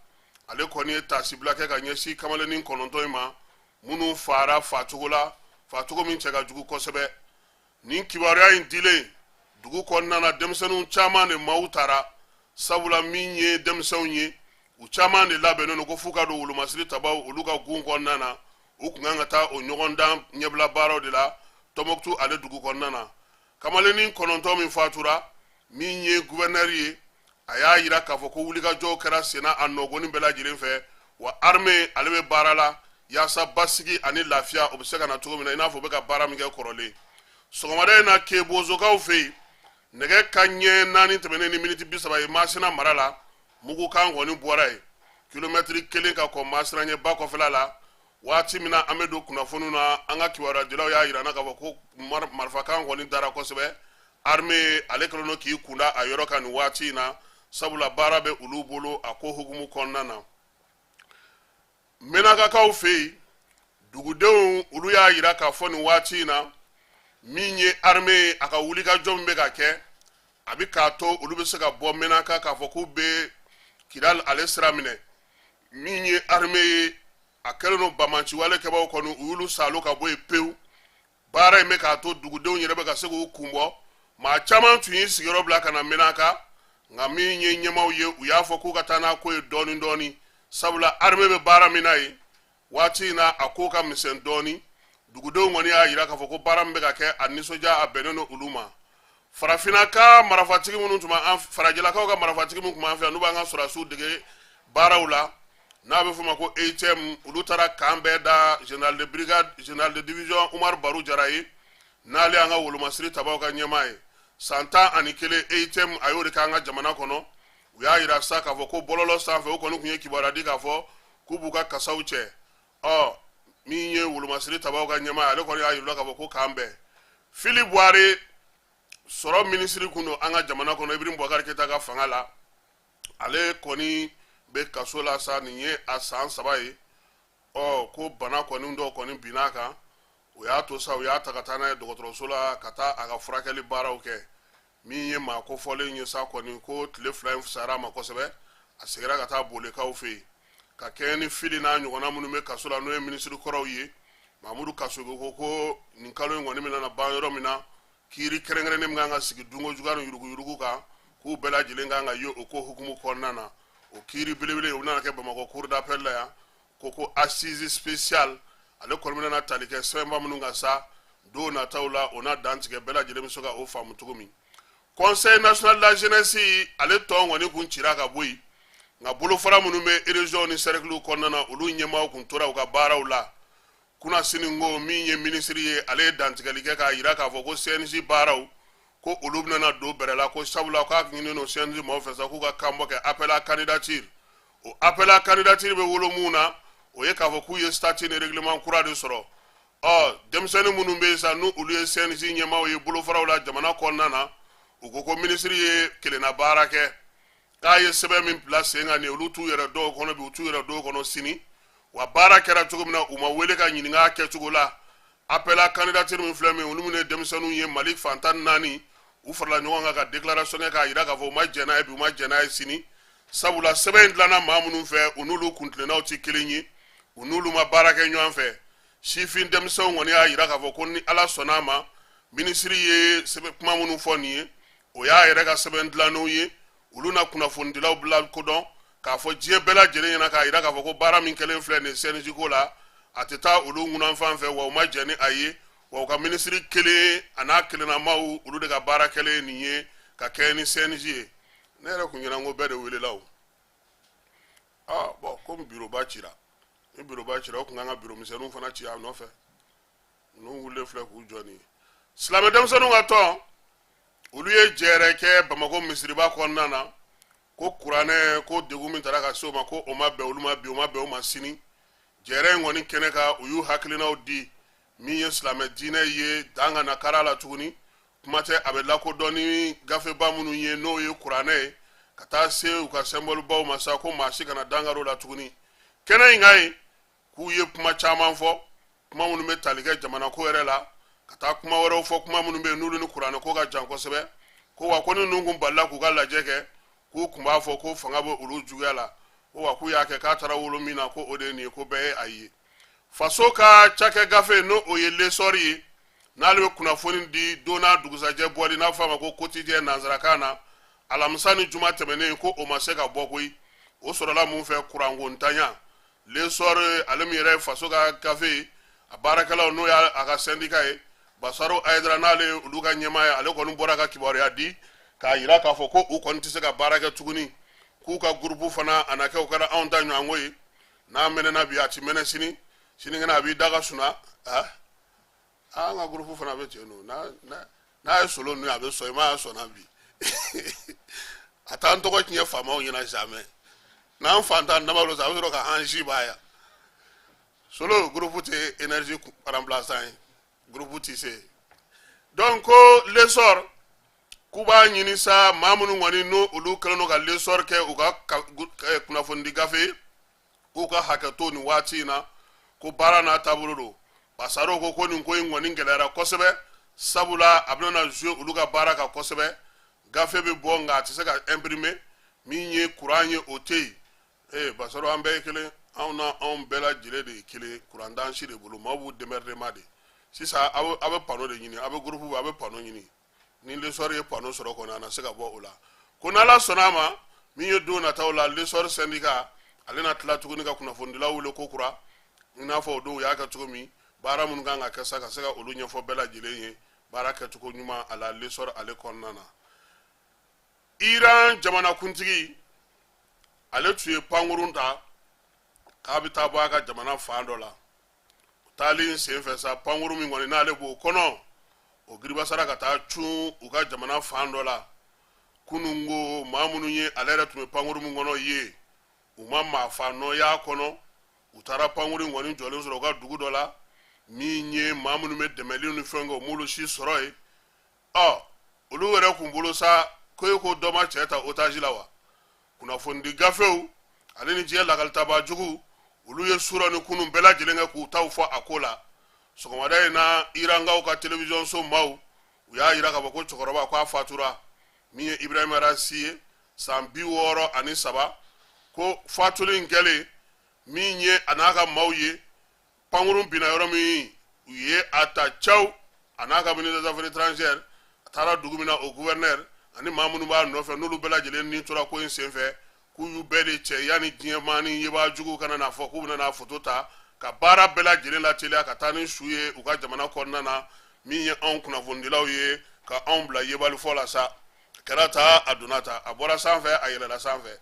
ale kɔni ye taasibila kɛ ka ɲɛsin kamalennin 9 in ma minnu faara faacogo la, faacogo min cɛ ka jugu kosɛbɛ. Nin kibaruya in dilen dugu kɔnɔna na, denmisɛnninw caman de maaw taara, sabula min ye denmisɛnw ye, u caman de labɛnnen don ko f'u ka don wolomasiri tabaw olu ka gun kɔnɔna na. U kun kan ka taa o ɲɔgɔndan ɲɛbila baaraw de la Tɔnbɔkutu ale dugu kɔnɔna na. Kamalennin 9 min fatura, min ye gouverneur ye, a y'a yira k'a fɔ ko wulikajɔw kɛra senna a nɔgɔni bɛɛ lajɛlen fɛ, wa armée ale bɛ baara la yaasa basigi ani lafiya o bɛ se ka na cogo min na, i n'a fɔ u bɛ ka baara min kɛ kɔrɔlen. Sɔgɔmada in na Kebozokaw fɛ yen, nɛgɛ ka ɲɛ 4 tɛmɛnen ni miniti 30 ye, Masina mara la, mugukan kɔni bɔra yen kilomɛtiri 1 ka kɔn Masina ɲɛ ba kɔfɛla la. Waati min na an bɛ don kunnafoniw na, an ka kibaruyadilaw y'a yira an na k'a fɔ ko marifakan kɔni dara kosɛbɛ. Armée ale kɛlen don k'i kunda a yɔrɔ kan nin waati in na, sabula baara bɛ olu bolo a ko hukumu kɔnɔna na. Menakakaw fɛ yen, dugudenw olu y'a yira k'a fɔ nin waati in na, min ye armée ye, a ka wulikajɔ min bɛ ka kɛ, a bɛ k'a to olu bɛ se ka bɔ Menaka k'a fɔ k'u bɛ Kidali ale sira minɛ. Min ye armée ye, a kɛlen don banbaanciwale kɛbaaw kɔni, u y'olu salo ka bɔ yen pewu. Baara in bɛ k'a to dugudenw yɛrɛ bɛ ka se k'u kun bɔ. Maa caman tun y'i sigiyɔrɔ bila ka na Menaka, nka min ye ɲɛmaaw ye, u y'a fɔ k'u ka taa n'a ko ye dɔɔni dɔɔni, sabula armée bɛ baara min na yen waati in na, a ko ka misɛn dɔɔni. Dugudenw kɔni y'a yira k'a fɔ ko baara min bɛ ka kɛ, a nisɔndiya a bɛnnen don olu ma. Farafinna ka marifatigi minnu tun b'an, farajɛlakaw ka marifatigi minnu tun b'an fɛ yan, n'u b'an ka sɔrɔdasiw dege baaraw la, n'a bɛ f'o ma ko EUTM, olu taara kan bɛɛ da général de brigade, général de division Umaru Baru Jara ye, n'ale y'an ka wolomasiri tabaw ka ɲɛmaa ye. San 11 EUTM a y'o de k'an ka jamana kɔnɔ. U y'a yira sa k'a fɔ ko bɔlɔlɔ sanfɛ, u kɔni tun ye kibaruya di k'a fɔ k'u b'u ka kasaw cɛ. Ɔ min ye wolomasiri tabaw ka ɲɛmaa ye, ale kɔni y'a yira k'a fɔ ko k'an bɛn. Fili Buware, sɔrɔ minisiri kun don an ka jamana kɔnɔ Ibrahim Boubacar Keita ka fanga la, ale kɔni bɛ kaso la sa, nin ye a san 3 ye. Ɔ ko bana kɔni dɔ kɔni binna a kan, o y'a to sa u y'a ta ka taa n'a ye dɔgɔtɔrɔso la ka taa a ka furakɛli baaraw kɛ. Min ye maa kofɔlen ye sa kɔni, ko tile 2 in fisayara a ma kosɛbɛ, a seginna ka taa Bolekaw fɛ yen. Ka kɛɲɛ ni Fili n'a ɲɔgɔnna minnu bɛ kaso la, n'o ye minisiri kɔrɔw ye, Mamudu Kasoge ko ko nin kalo in kɔni bɛna na ban yɔrɔ min na, kiiri kɛrɛnkɛrɛnnen min kan ka sigi dunko juguya ni yuruguyurugu kan, k'u bɛɛ lajɛlen kan ka ye o ko hukumu kɔnɔna na. O kiiri belebele, o nana kɛ Bamakɔ cour d'appel la yan. Ko assise spéciale ale kɔni bɛna tali kɛ sɛbɛnba minnu kan sa don nataw la, o na dantigɛ, bɛɛ lajɛlen bɛ se ka o faamu cogo min. Conseil national de la jeunesse ale tɔn kɔni kun cira ka bɔ yen, nka bolofara minnu bɛ région ni cercle kɔnɔna na, olu ɲɛmaaw kun tora u ka baaraw la. Kunasini ko min ye minisiri ye, ale ye dantigɛli kɛ k'a yira k'a fɔ ko CNJ baaraw, ko olu bɛna don bɛrɛ la, ko sabula k'a ɲininen don CNJ maaw fɛ sa k'u ka kanbɔ kɛ, appel à candidature. O appel à candidature bɛ wolo mun na? O ye k'a fɔ k'u ye statut ni règlement kura de sɔrɔ. Ɔ denmisɛnnin minnu bɛ yen sa, n'u olu ye CNJ ɲɛmaaw ye bolofaraw la jamana kɔnɔna na, u ko ko minisiri ye kelenna baara kɛ, k'a ye sɛbɛn min bila sen kan nin, olu t'u yɛrɛ dɔw kɔnɔ bi, u t'u yɛrɛ dɔw kɔnɔ sini. Wa baara kɛra cogo min na, u ma wele ka ɲininka a kɛcogo la. Appel à candidature min filɛ min, olu minnu ye denmisɛnninw ye Mali fan 14, u farala ɲɔgɔn kan ka déclaration kɛ k'a yira k'a fɔ u ma jɛn n'a ye bi, u ma jɛn n'a ye sini, sabula sɛbɛn in dilanna maa minnu fɛ, u n'olu kuntilennaw tɛ kelen ye, u n'olu ma baara kɛ ɲɔgɔn fɛ. Sifin denmisɛnw kɔni y'a yira k'a fɔ ko ni Ala sɔnna a ma, minisiri ye sɛbɛn kuma minnu fɔ nin ye, o y'a yɛrɛ ka sɛbɛn dilannenw ye. Olu na kunnafonidilaw bila kodɔn k'a fɔ diɲɛ bɛɛ lajɛlen ɲɛna k'a yira k'a fɔ ko baara min kɛlen filɛ nin CNJ ko la, a tɛ taa olu ŋunanfan fɛ, wa u ma jɛn ni a ye, wa u ka minisiri kelen a n'a kelennamaw, olu de ka baara kɛlen nin ye ka kɛɲɛ ni CNJ ye. Ne yɛrɛ kun ɲɛna ko bɛɛ de welela o. Ah bon, komi biroba cira, ni biroba cira, o kun kan ka biro misɛnninw fana ci a nɔfɛ. Ninnu wulilen filɛ k'u jɔ nin ye. Silamɛ denmisɛnninw ka tɔn, olu ye jɛrɛ kɛ Bamakɔ misiriba kɔnɔna na, ko kuranɛ ko degun min taara ka se o ma, ko o ma bɛn olu ma bi, o ma bɛn o ma sini. Jɛrɛ in kɔni kɛnɛ kan, u y'u hakilinaw di. Min ye silamɛ diinɛ ye, dan kana kara la tuguni, kuma tɛ a bɛ lakodɔn ni gafeba minnu ye, n'o ye kuranɛ ye, ka taa se u ka sɛnbɔlibaw ma sa, ko maa si kana dankari o la tuguni. Kɛnɛ in kan yen, k'u ye kuma caman fɔ, kuma minnu bɛ tali kɛ jamana ko yɛrɛ la, ka taa kuma wɛrɛw fɔ, kuma minnu bɛ yen n'olu ni kuranɛ ko ka jan kosɛbɛ. Ko wa ko ni ninnu kun balila k'u ka lajɛ kɛ, k'u kun b'a fɔ ko fanga bɛ olu juguya la. Ko wa k'u y'a kɛ k'a taara wolo min na, ko o de ye nin ye, ko bɛɛ ye a ye. Faso ka cakɛ gafe, n'o o ye L'Essor ye, n'ale bɛ kunnafoni di don n'a dugusajɛ bɔli, n'a fɔ a ma ko Quotidien nansarakan na, alamisa ni juma tɛmɛnen, ko o ma se ka bɔ koyi. O sɔrɔla mun fɛ? Kuranko ntanya. L'Essor ale min yɛrɛ ye faso ka gafe ye, a baarakɛlaw, n'o y'a a ka syndicat ye, Basaro Ayidara, n'ale ye olu ka ɲɛmaa ye, ale kɔni bɔra ka kibaruya di k'a yira k'a fɔ ko u kɔni tɛ se ka baara kɛ tuguni, k'u ka groupe fana a na kɛ o kɛra anw ta ɲɔgɔnko ye. N'a mɛnɛna bi, a ti mɛnɛ sini, sinikɛnɛ a b'i da ka suna. An ka groupe fana bɛ ten nɔ. N'a ye solo ninnu ye, a bɛ sɔn i ma, a sɔnna bi. A t'an tɔgɔ tiɲɛ faamaw ɲɛna jamais. N'an fantan dama don sa, a bɛ sɔrɔ ka an si b'a yan. Solo groupe tɛ énergie remplaçant ye, groupe tɛ se. Donc ko L'Essor k'u b'a ɲini sa, maa minnu kɔni n'o olu kɛlen don ka L'Essor kɛ u ka kunnafonidi gafe ye, k'u ka hakɛ to nin waati in na, ko baara n'a taabolo don. Basaro ko nin ko in kɔni gɛlɛyara kosɛbɛ, sabula a bɛna na jouer olu ka baara kan kosɛbɛ. Gafe bɛ bɔ, nka a tɛ se ka imprimer. Min ye kuran ye, o tɛ yen. Ee Basaro, an bɛɛ ye kelen, anw na, anw bɛɛ lajɛlen de ye kelen. Kuran t'an si de bolo, maaw b'u démerder ma de. Sisan aw bɛ panneau de ɲini, aw bɛ groupe, aw bɛ panneau ɲini. Ni L'Essor ye panneau sɔrɔ kɔni, a na se ka bɔ o la. Ko n'Ala sɔnna a ma, min ye don nataw la, L'Essor syndicat ale na tila tuguni ka kunnafonidilaw wele ko kura, i n'a fɔ o don u y'a kɛ cogo min. Baara minnu kan ka kɛ sa, ka se ka olu ɲɛfɔ bɛɛ lajɛlen ye, baara kɛcogo ɲuman a la L'Essor ale kɔnɔna na. Iran jamanakuntigi, ale tun ye pankurun ta k'a bɛ taa bɔ a ka jamana fan dɔ la. Taali senfɛ sa, pankurun min kɔni n'ale b'o kɔnɔ, o giribasara ka taa cun u ka jamana fan dɔ la kunun. Ko maa minnu ye ale yɛrɛ tun bɛ pankurun min kɔnɔ ye, u ma maa fa nɔ y'a kɔnɔ. U taara pankurun kɔni jɔlen sɔrɔ u ka dugu dɔ la. Min ye maa minnu bɛ dɛmɛli ni fɛn kɛ, u m'olu si sɔrɔ yen. Ɔ olu yɛrɛ kun bolo sa, ko e ko dɔ ma cɛ ta otage la wa? Kunnafonidi gafew ale ni diɲɛ lakalitaba jugu, olu ye surɔ ni kunun bɛɛ lajɛlen kɛ k'u taw fɔ a ko la. Sɔgɔmada in na, Irankaw ka télévision so maaw, u y'a yira k'a fɔ ko cɛkɔrɔba ko a fatura, min ye Ibrahim Raisi ye, san 63. Ko fatuli in kɛlen, min ye a n'a ka maaw ye, pankurun binna yɔrɔ min, u ye a ta caw, a n'a ka ministre des Affaires étrangères, a taara dugu min na, o gouverneur, ani maa minnu b'a nɔfɛ, n'olu bɛɛ lajɛlen ni tora ko in senfɛ, k'u y'u bɛɛ de cɛ yanni diɲɛmaa ni yebaa jugu kana n'a fɔ k'u bɛna n'a foto ta ka baara bɛɛ lajɛlen lateliya ka taa ni su ye u ka jamana kɔnɔna na. Min ye anw kunnafonidilaw ye, ka anw bila yebalifɔ la sa, a kɛra ta, a donna ta, a bɔra sanfɛ, a yɛlɛla sanfɛ.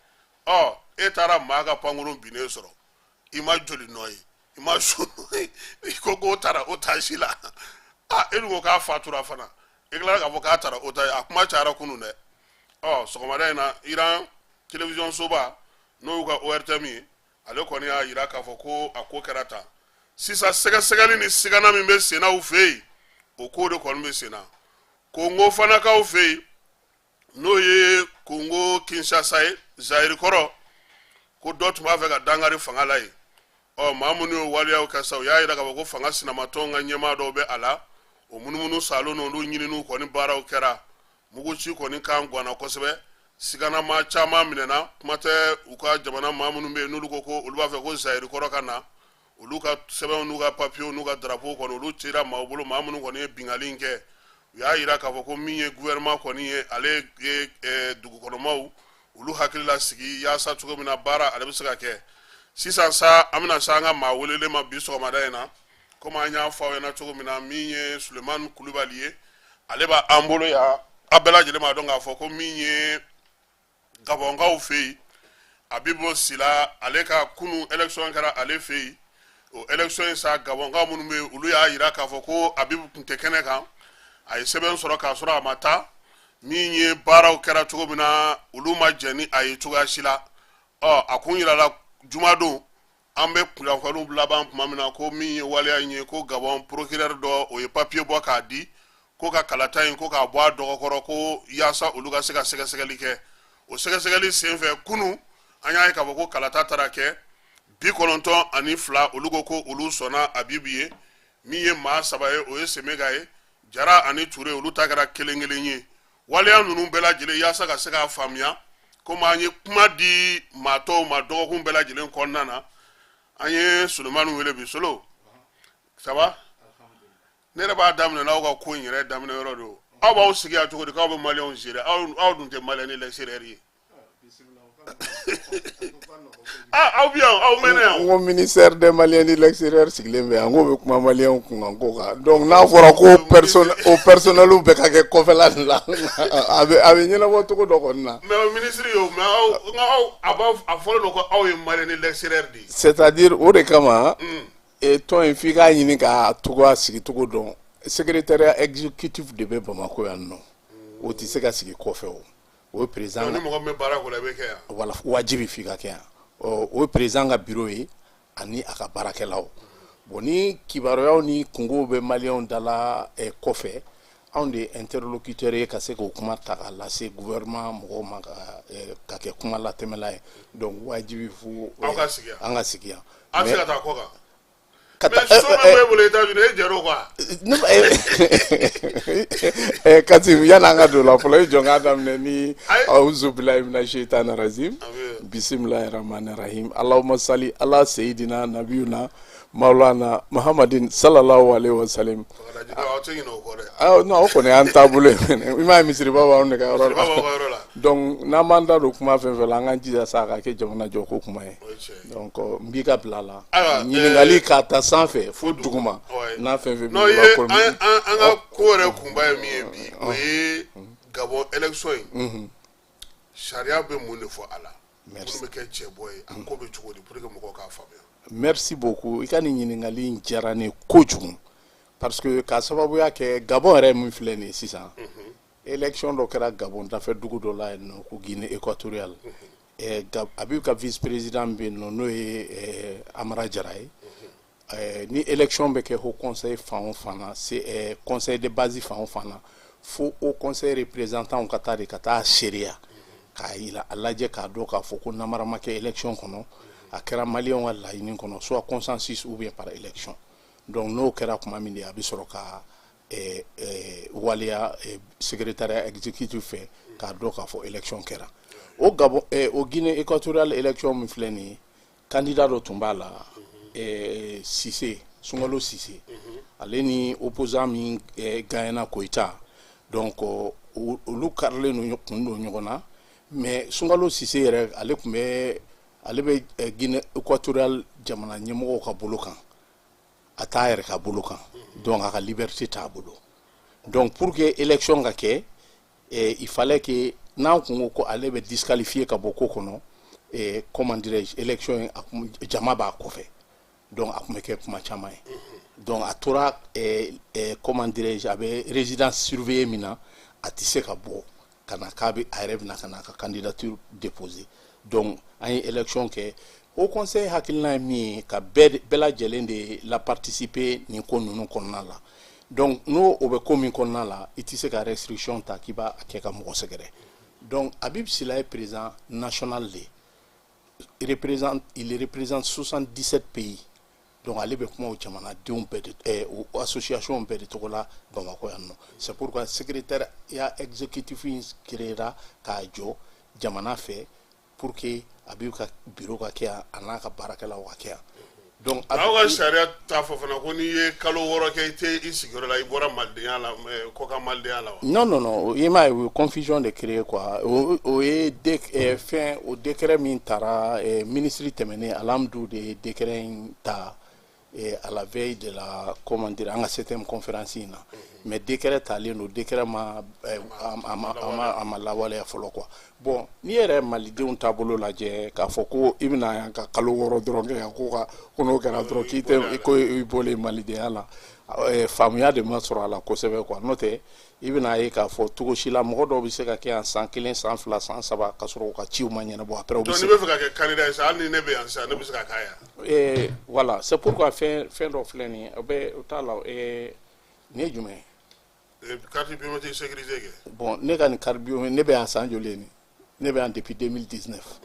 Ɔ e taara maa ka pankurun binnen sɔrɔ, i ma joli nɔ ye, i ma su nɔ ye, i ko k'o taara otage la. A e dun ko k'a fatura fana, i tilara k'a fɔ k'a taara otage. A kuma cayara kunun dɛ. Ɔ sɔgɔmada in na, Iran télévision soba, n'o y'u ka ORTM ye, ale kɔni y'a yira k'a fɔ ko a ko kɛra tan. Sisan sɛgɛsɛgɛli ni sigana min bɛ senna u fɛ yen, o ko de kɔni bɛ senna Kongo fanakaw fɛ yen, n'o ye Kongo Kinshasa ye, Zayiri kɔrɔ. Ko dɔ tun b'a fɛ ka dankari fanga la yen. Ɔ maa minnu y'o waleyaw kɛ sa, u y'a yira k'a fɔ ko fanga sinamatɔnw ka ɲɛmaa dɔw bɛ a la. O munumunu salo n'olu ɲininiw kɔni baaraw kɛra, muguci kɔni kan ganna kosɛbɛ, sigana maa caman minɛna. Kuma tɛ u ka jamana maa minnu bɛ yen, n'olu ko ko olu b'a fɛ ko Zayiri kɔrɔ ka na, olu ka sɛbɛnw n'u ka papiyew n'u ka drapeau kɔni, olu cira maaw bolo. Maa minnu kɔni ye binkanni in kɛ, u y'a yira k'a fɔ ko min ye gouvernement kɔni ye, ale ye dugukɔnɔmaw olu hakili lasigi yaasa cogo min na baara ale bɛ se ka kɛ. Sisan sa, an bɛna se an ka maa welelen ma bi sɔgɔmada in na. Komi an y'a fɔ aw ɲɛna cogo min na, min ye Sulemani Kulubali ye, ale b'an bolo yan. A bɛɛ lajɛlen b'a dɔn k'a fɔ ko min ye Gabɔnkaw fɛ yen, Abibu Sila, ale ka kunun élection kɛra ale fɛ yen. O élection in sa, Gabɔnkaw minnu bɛ yen, olu y'a yira k'a fɔ ko Abibu tun tɛ kɛnɛ kan, a ye sɛbɛn sɔrɔ k'a sɔrɔ a ma taa. Min ye baaraw kɛra cogo min na, olu ma jɛn ni a ye cogoya si la. Ɔ a kun yirala jumadon, an bɛ kunnafoniw laban tuma min na, ko min ye waleya in ye, ko Gabɔn procureur dɔ, o ye papier bɔ k'a di ko ka kalata in ko k'a bɔ a dɔgɔkɔrɔ, ko yaasa olu ka se ka sɛgɛsɛgɛli kɛ. O sɛgɛsɛgɛli senfɛ kunun, an y'a ye k'a fɔ ko kalata taara kɛ, 92 olu ko ko olu sɔnna Abibu ye. Min ye maa saba ye, o ye Semega ye, Jara ani Ture, olu ta kɛra kelen kelen ye. Waleya ninnu bɛɛ lajɛlen, yaasa ka se k'a faamuya, komi an ye kuma di maa tɔw ma dɔgɔkun bɛɛ lajɛlen kɔnɔna na, an ye Sulemani wele bi. Solo, ça va? Ne yɛrɛ b'a daminɛ n'aw ka ko in yɛrɛ daminɛ yɔrɔ don. Aw b'aw sigi yan cogo di k'aw bɛ maliyɛnw gérer? Aw dun tɛ maliyɛn de l'extérieur ye. Ah, aw bi yan, aw mɛnna yan. N ko ministère des Maliens de l'extérieur sigilen bɛ yan, n k'o bɛ kuma maliyɛnw kunkan ko kan. Donc n'a fɔra ko personne o personnel bɛɛ ka kɛ kɔfɛla nin la, a bɛ ɲɛnabɔ cogo dɔ kɔni na. Mais o ministre ye o, mais aw, nka aw, a b'a a fɔlen don ko aw ye maliyɛn de l'extérieur de ye. C'est à dire o de kama e tɔn in, f'i k'a ɲini k'a cogoya sigicogo dɔn. Secrétariat exécutif de bɛ Bamakɔ yan nɔ, o tɛ se ka sigi kɔfɛ. O ye président Ni mɔgɔ min bɛ baara ko la, i bɛ kɛ yan. Wala, wajibi f'i ka kɛ yan. O ye président ka bureau ye ani a ka baarakɛlaw. Bon, ni kibaruyaw ni kungow bɛ maliyɛnw da la kɔfɛ, anw de ye interlocuteur ye ka se k'o kuma ta k'a lase gouvernement mɔgɔw ma, ka kɛ kuma latɛmɛla ye. Donc wajibi fo Aw ka sigi yan. An ka sigi yan. Aw bɛ se ka taa kɔ kan? Ka Mais so min b'e bolo États-Unis, e jɛr'o kɔ wa? Ne Kasim, yan'an ka don o la fɔlɔ, i jɔ n k'a daminɛ ni Ayi. Auzu bilahi mina shaitani rajim. Amin. Bisimilahi rahmani rahim. Allahumma sali ala sayidina nabiyuna maulana Muhammadin sallallahu alaihi wasallam. Bagadaji, aw tɛ ɲinɛ o kɔ dɛ. Ah non, o kɔni y'an taabolo ye fɛnɛ. I m'a ye, misiriba b'anw de ka yɔrɔ Misiriba b'aw ka la. yɔrɔ la. Donc n'an b'an da don kuma fɛn fɛn la, an k'an jija sa a ka kɛ jamana jɔ ko kuma ye. O ye tiɲɛ ye. Donc n b'i ka bila la. Ayiwa, Ɲininkali k'a ta sanfɛ fo duguma, n'a fɛn fɛn b'i Non, i bolo ye ko an ka ko yɛrɛ kunba ye min ye bi, o ye Gabon élection in. Sariya bɛ mun de fɔ a la? Merci. Minnu bɛ kɛ cɛbɔ ye, a ko bɛ cogo di pour que mɔgɔw k'a faamuya? Merci beaucoup. I ka nin ɲininkali in diyara ne ye kojugu, parce que k'a sababuya kɛ Gabon yɛrɛ min filɛ nin ye sisan, élection dɔ kɛra Gabon dafɛ dugu dɔ la yen nɔ ko Guinée équatoriale. Habib ka vice président bɛ yen nɔ, n'o ye Amara Jara ye. Ni élection bɛ kɛ haut conseil fan o fan na, c'est conseil de base fan o fan na, fo haut conseil représentant ka taa de ka taa seereya k'a yira, a lajɛ k'a dɔn k'a fɔ ko namara ma kɛ élection kɔnɔ, a kɛra maliyɛnw ka laɲini kɔnɔ, soit consensus ou bien par élection. Donc n'o kɛra tuma min de, a bɛ sɔrɔ ka waleya secrétariat exécutif fɛ k'a dɔn k'a fɔ élection kɛra. O Gabon, o Guinée équatoriale élection min filɛ nin ye, candidat dɔ tun b'a la, Sise, Sunkalo Sise, ale ni opposant min gagnera, Koyita. Donc olu karilen don kun don ɲɔgɔn na. Mais Sunkalo Sise yɛrɛ, ale tun bɛ, ale bɛ Guinée équatoriale jamana ɲɛmɔgɔw ka bolo kan, a t'a yɛrɛ ka bolo kan. Donc a ka liberté t'a bolo. Donc pour que élection ka kɛ, il fallait que n'an kun ko ko ale bɛ disqualifier ka bɔ ko kɔnɔ, comment dirais-je, élection in a kun jama b'a kɔfɛ. Donc a kun bɛ kɛ kuma caman ye. Donc a tora, comment dirais-je, a bɛ résidence surveillée min na, a tɛ se ka bɔ ka na k'a bɛ a yɛrɛ bɛna ka na a ka candidature déposer. Donc an ye élection kɛ. Haut conseil hakilina ye min ye, ka bɛɛ lajɛlen de la participer nin ko ninnu kɔnɔna la. Donc n'o o bɛ ko min kɔnɔna la, i tɛ se ka restriction ta k'i b'a kɛ ka mɔgɔ sɛgɛrɛ. Donc Habib Sila ye président national de ye, il représente 77 pays. Donc ale bɛ kuma o jamanadenw bɛɛ de, o association bɛɛ de tɔgɔ la Bamakɔ yan nɔ. C'est pourquoi secrétariat exécutif in créera k'a jɔ jamana fɛ pour que Habib ka bureau ka kɛ yan, a n'a ka baarakɛlaw ka kɛ yan. Donc Aw ka sariya t'a fɔ fana ko n'i ye kalo 6 kɛ i tɛ i sigiyɔrɔ la, i bɔra malidenya la, kɔkan malidenya la wa? Non, non, non, i m'a ye, o ye confusion de créer quoi. O ye fɛn, o décret min taara, ministre tɛmɛnen Alhamdou de ye décret in ta à la veille de la, comment dire, an ka septième conférence in na. Mais décret talen don, décret ma a ma lawaleya fɔlɔ quoi. Bon, n'i yɛrɛ ye malidenw taabolo lajɛ, k'a fɔ ko i bɛna yan ka kalo 6 dɔrɔn kɛ yan, ko n'o kɛra dɔrɔn k'i tɛ ko i bɔlen malidenya la, faamuya de ma sɔrɔ a la kosɛbɛ quoi. N'o tɛ, i bɛna ye k'a fɔ cogo si la mɔgɔ dɔw bɛ se ka kɛ yan san 1, san 2, san 3, ka sɔrɔ u ka ciw ma ɲɛnabɔ. Après u bɛ Donc se n'i bɛ fɛ ka kɛ candidat ye sisan, hali ni ne bɛ yan sisan, ne bɛ se ka k'a yan? Voilà, c'est pourquoi fɛn dɔ filɛ nin ye, o bɛ o t'a la. Nin ye jumɛn ye? Carte biométrique sécurisée kɛ. Bon, ne ka nin carte biométrique, ne bɛ yan san joli ye nin? Ne bɛ yan depuis 2019.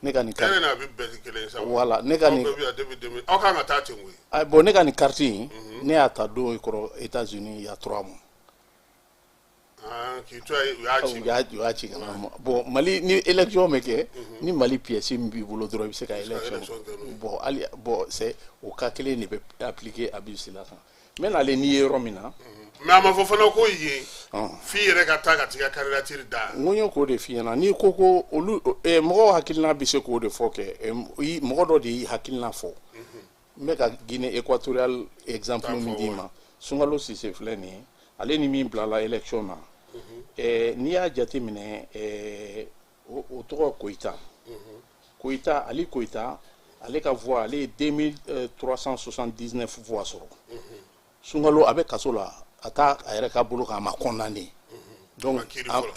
Ne ka nin E carte ne n'a bɛ bɛɛ kɛ kelen ye sa. Voilà, ne ka Aw nin bɛɛ bɛ yan depuis 2000, aw kan ka taa ten koyi. Ah, bon, ne ka nin carte in, ne y'a ta don i kɔrɔ États-Unis il y a 3 mois. Ah, k'i to yen, u y'a ci. U y'a ci ka na ma. Bon, Mali ni élection bɛ kɛ ni Mali pièce min b'i bolo dɔrɔn, i bɛ se ka élection. Élection kɛ n'o ye. Bon, hali bon, c'est o cas kelen de bɛ appliquer Habib Sila kan. N bɛ nalen n'i ye yɔrɔ min na. Mais a ma fɔ fana ko yen f'i yɛrɛ ka taa ka t'i ka candidature da? N ko n ye k'o de f'i ɲɛna. N'i ko ko olu mɔgɔw hakilina bɛ se k'o de fɔ kɛ, mɔgɔ dɔ de y'i hakilina fɔ. N bɛ ka Guinée équatoriale exemple min d'i ma, Sunkalo Sise filɛ nin ye, ale ni min bilala élection na, n'i y'a jateminɛ, o tɔgɔ Koyita, Koyita, Ali Koyita, ale ka voix, ale ye 2379 voix sɔrɔ. Sunkalo a bɛ kaso la, A t'a a yɛrɛ ka bolo kan, a ma condamné, donc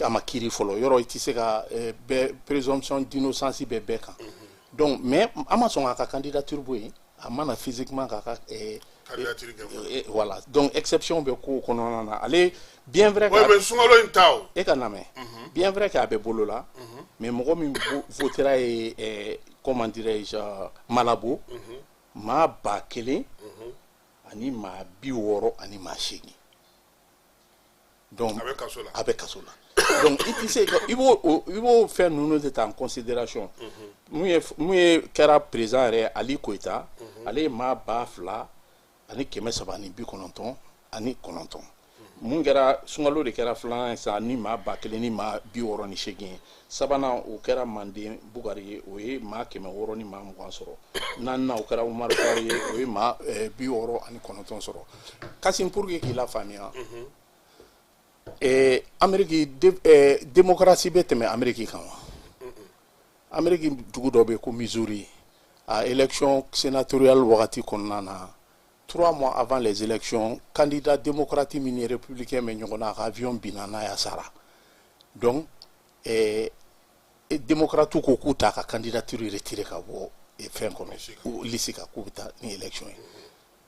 a ma kiiri fɔlɔ. Yɔrɔ i tɛ se ka bɛɛ, présomption d'innocence bɛ bɛɛ kan. Donc mais an ma sɔn k'a ka candidature bɔ yen, a ma na physiquement k'a ka voilà. Donc exception bɛ kow kɔnɔna na. Ale, bien vrai que, mais sunkalo in ta o. E ka lamɛn, bien vrai que a bɛ bolo la, mais mɔgɔ min votera ye, comment dirais-je, Malabo, maa 1068. Donc a bɛ kaso la. A bɛ kaso la. Donc i tɛ se, i b'o fɛn ninnu de ta en considération. Mun ye kɛra président yɛrɛ, Ali Koyita, ale ye maa 2399. Mun kɛra, sunkalo de kɛra filanan ye sisan ni maa 1068 ye. Sabanan, o kɛra Manden Bukari ye, o ye maa 620 sɔrɔ. Naaninan, o kɛra Umaru Kari ye, o ye maa 69 sɔrɔ. Kasim, pour que k'i la faamuya, Amérique, démocratie bɛ tɛmɛ Amérique kan wa? Amérique dugu dɔ bɛ yen ko Missouri, a élection sénatoriale wagati kɔnɔna na, 3 mois avant les élections, candidat démocrate min ni républicain bɛ ɲɔgɔn na, a ka avion binna n'a y'a sara. Donc démocrate ko k'u t'a ka candidature retiré ka bɔ fɛn kɔnɔ, liste kan, k'u bɛ taa ni élection ye.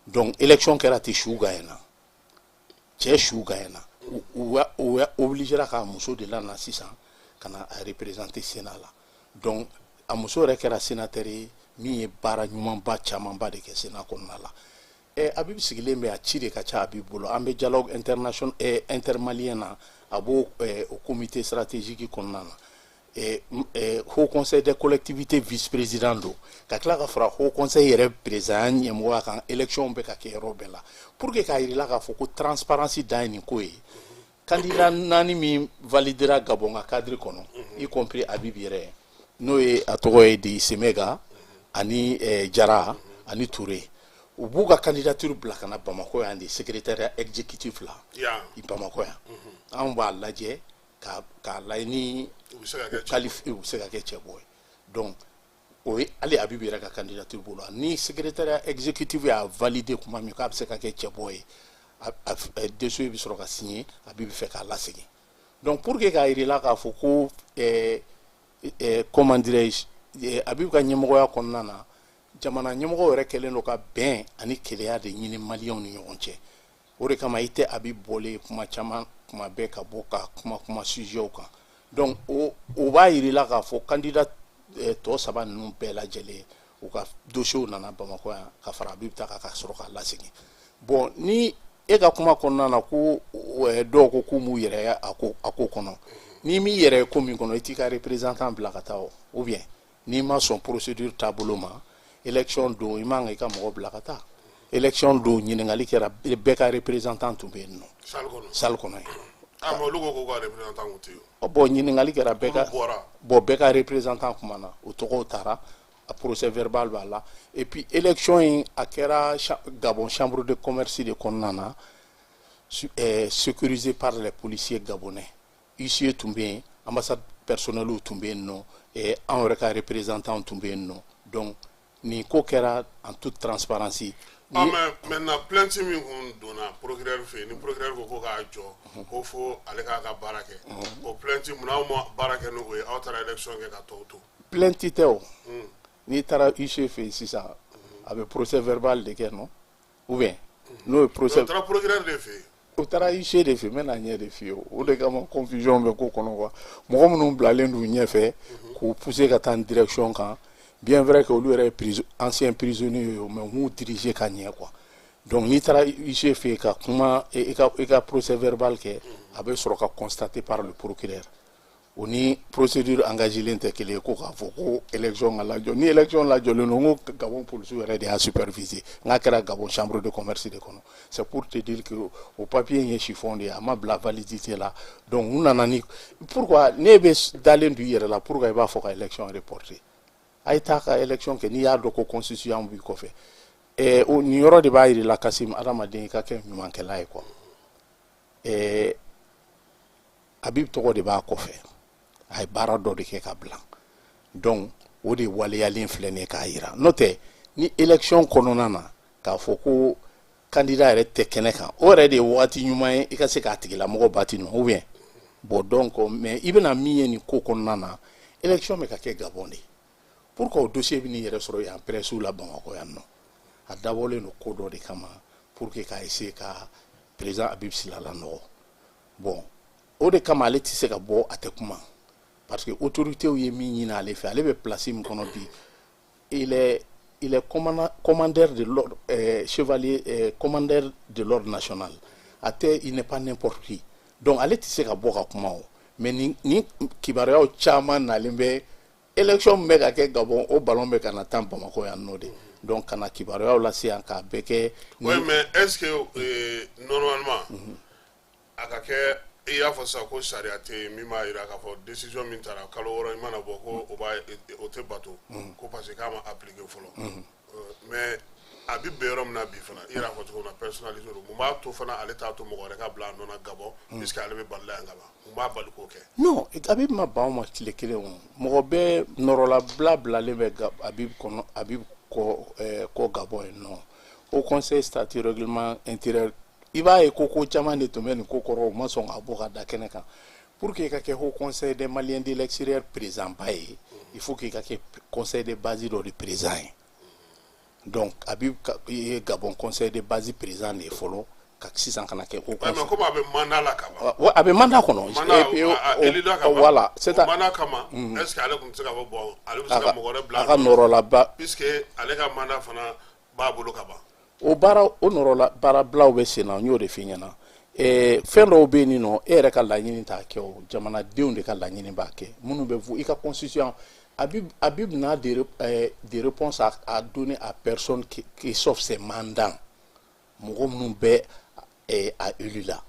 Donc élection kɛra ten, su gagnera, cɛ su gagnera. U obligera k'a muso de la na sisan ka na a représenter Sénat la. Donc a muso yɛrɛ kɛra sénateur ye min ye baara ɲumanba camanba de kɛ Sénat kɔnɔna la. Habib sigilen bɛ, a ci de ka ca Habib bolo. An bɛ dialogue international intermalien na, a b'o o comité stratégique kɔnɔna na, haut conseil des collectivités vice président don, ka tila ka fara haut conseil yɛrɛ président ɲɛmɔgɔya kan. Élection bɛ ka kɛ yɔrɔ bɛɛ la pour que k'a yir'i la k'a fɔ ko transparence dan ye nin ko ye. Candidat naani min validera Gabon ka cadre kɔnɔ, y compris Habib yɛrɛ, n'o ye a tɔgɔ ye di Semega ani Jara ani Touré, u b'u ka candidature bila ka na Bamakɔ yan de, secrétariat exécutif la Bamakɔ yan. Anw b'a lajɛ k'a lajɛ ni u bɛ se ka kɛ qualifié, u bɛ se ka kɛ cɛbɔ ye. Donc o ye hali Habib yɛrɛ ka candidature bolo, ni secrétariat exécutif y'a validé kuma min k'a bɛ se ka kɛ cɛbɔ ye, a dossier bɛ sɔrɔ ka signer Habib fɛ k'a lasegin. Donc pour que k'a yir'i la k'a fɔ ko comment dirais-je, Habib ka ɲɛmɔgɔya kɔnɔna na, jamana ɲɛmɔgɔ yɛrɛ kɛlen don ka bɛn ani keleya de ɲini maliyɛnw ni ɲɔgɔn cɛ. O de kama i tɛ Habib bɔlen kuma caman, kuma bɛɛ ka bɔ ka kuma sujetw kan. Donc o b'a yir'i la k'a fɔ candidat tɔ saba ninnu bɛɛ lajɛlen, u ka dossiers nana Bamakɔ yan ka fara Habib ta kan ka sɔrɔ k'a lasegin. Bon, ni e ka kuma kɔnɔna na ko dɔw ko k'u m'u yɛrɛ ye a ko kɔnɔ, n'i m'i yɛrɛ ye ko min kɔnɔ, i t'i ka représentant bila ka taa o, ou bien n'i ma sɔn procédure taabolo ma, élection don, i man kan i ka mɔgɔ bila ka taa. Élection don, ɲininkali kɛra, bɛɛ ka représentant tun bɛ yen nɔ. Salle kɔnɔ. Salle kɔnɔ yen. Ah, mais olu ko k'u ka représentant kun tɛ yen. Bon, ɲininkali kɛra bɛɛ ka Olu bɔra. Bon, bɛɛ ka représentant kumana, o tɔgɔw taara, a procès verbal b'a la. Et puis élection in, a kɛra Gabon chambre de commerce de kɔnɔna na, sécurisé par les policiers gabonais. Huissier tun bɛ yen, ambassade personnel tun bɛ yen nɔ, anw yɛrɛ ka représentant tun bɛ yen nɔ. Donc nin ko kɛra en toute transparence. Ah, mais maintenant, plainte min kun donna procureur fɛ yen, ni procureur ko ko k'a jɔ, ko fo ale k'a ka baara kɛ, o plainte, munna aw ma baara kɛ n'o ye, aw taara élection kɛ ka tɔw to? Plainte tɛ o. N'i taara huissier fɛ yen sisan, a bɛ procès verbal de kɛ nɔ, ou bien n'o ye procès O taara procureur de fɛ yen. O taara huissier de fɛ yen. N bɛna ɲɛ de f'i ye. O de kama confusion bɛ ko kɔnɔ quoi. Mɔgɔ minnu bilalen don ɲɛfɛ k'u pousser ka taa nin direction kan, bien vrai que olu yɛrɛ ye ancien prisonnier ye, mais u m'u diriger ka ɲɛ quoi. Donc n'i taara huissier fɛ yen ka kuma, i ka procès verbal kɛ, a bɛ sɔrɔ ka constater par le procureur. O ni procédure engagée tɛ kelen ye. Ko k'a fɔ ko élection ka lajɔ, ni élection lajɔlen don, n ko Gabon policiers yɛrɛ de y'a superviser, n k'a kɛra Gabon chambre de commerce de kɔnɔ. C'est pour te dire que o papier in ye chiffon de ye, a ma bila validité la. Donc u nana ni pourquoi ne bɛ dalen don i yɛrɛ la, pourquoi i b'a fɔ ka élection reporter? A ye taa ka élection kɛ n'i y'a dɔn ko constitution b'i kɔfɛ. O nin yɔrɔ de b'a yir'i la, Kasim, adamaden i ka kɛ ɲumankɛla ye quoi. Habib tɔgɔ de b'a kɔfɛ, a ye baara dɔ de kɛ ka bila. Donc o de waleyalen filɛ nin ye k'a yira. N'o tɛ, ni élection kɔnɔna na k'a fɔ ko Candidat yɛrɛ tɛ kɛnɛ kan, o yɛrɛ de ye waati ɲuman ye i ka se k'a tigilamɔgɔ bati nɔ, ou bien? Bon, donc, mais i bɛna min ye nin ko kɔnɔna na, élection bɛ ka kɛ Gabon de. Pourquoi o dossier bɛ n'i yɛrɛ sɔrɔ yan, presse la, Bamakɔ yan nɔ? A dabɔlen don ko dɔ de kama, pour que k'a essayer ka président Habib Sylla lanɔgɔ. Bon, o de kama ale tɛ se ka bɔ, a tɛ kuma, parce que autorités ye min ɲini ale fɛ, ale bɛ place min kɔnɔ bi, il est commandeur de l'ordre, chevalier, commandeur de l'ordre national. A tɛ, il n'est pas n'importe qui. Donc ale tɛ se ka bɔ ka kuma o. Mais ni kibaruyaw caman nalen bɛ, élection min bɛ ka kɛ Gabon, o ballon bɛ ka na tan Bamakɔ yan nɔ de. Donc ka na kibaruyaw lase yan k'a bɛɛ kɛ. Oui, mais est-ce que normalement a ka kɛ, i y'a fɔ sisan ko sariya tɛ yen min b'a jira k'a fɔ décision min taara kalo 6 i mana bɔ ko o b'a o tɛ bato, ko parce que k'a ma appliquer fɔlɔ. Mais a bɛ bɛn yɔrɔ min na bi fana, i yɛrɛ y'a fɔ cogo min na, personnalité don. Mun b'a to fana ale t'a to mɔgɔ wɛrɛ ka bila a nɔ na Gabon, puisque ale bɛ Mali la yan ka ban? Mun b'a bali k'o kɛ? Non, Habib ma ban o ma tile kelen. O mɔgɔ bɛɛ nɔrɔlabila bilalen bɛ Habib kɔnɔ, Habib kɔ kɔ Gabon yen nɔ. Haut Conseil statut, règlement intérieur, i b'a ye ko ko caman de tun bɛ nin ko kɔrɔ, u ma sɔn ka bɔ ka da kɛnɛ kan. Pour que i ka kɛ Haut Conseil des Maliens de l'extérieur président ba ye, il faut que i ka kɛ conseil de base dɔ de président ye. Donc Habib ye Gabon conseil de base président de ye fɔlɔ, ka sisan ka na kɛ haut conseil. Mais comme a bɛ mandat la ka ban. A bɛ mandat kɔnɔ. Mandat élu la ka ban. Voilà. C'est o mandat kama, est ce que ale tun tɛ se ka fɔ bon, ale bɛ se ka mɔgɔ wɛrɛ bila? A ka nɔrɔlaba. Puisque ale ka mandat fana b'a bolo ka ban. O baara, o nɔrɔla baarabilaw bɛ sen na, n y'o de f'i ɲɛna. Fɛn dɔw bɛ yen nɔ, e yɛrɛ ka laɲini t'a kɛ, o jamanadenw de ka laɲini b'a kɛ, minnu bɛ fo i ka constitution. Habib n'a des réponses à donner à personne qui sauf ses mandants, mɔgɔ minnu bɛ a élu la.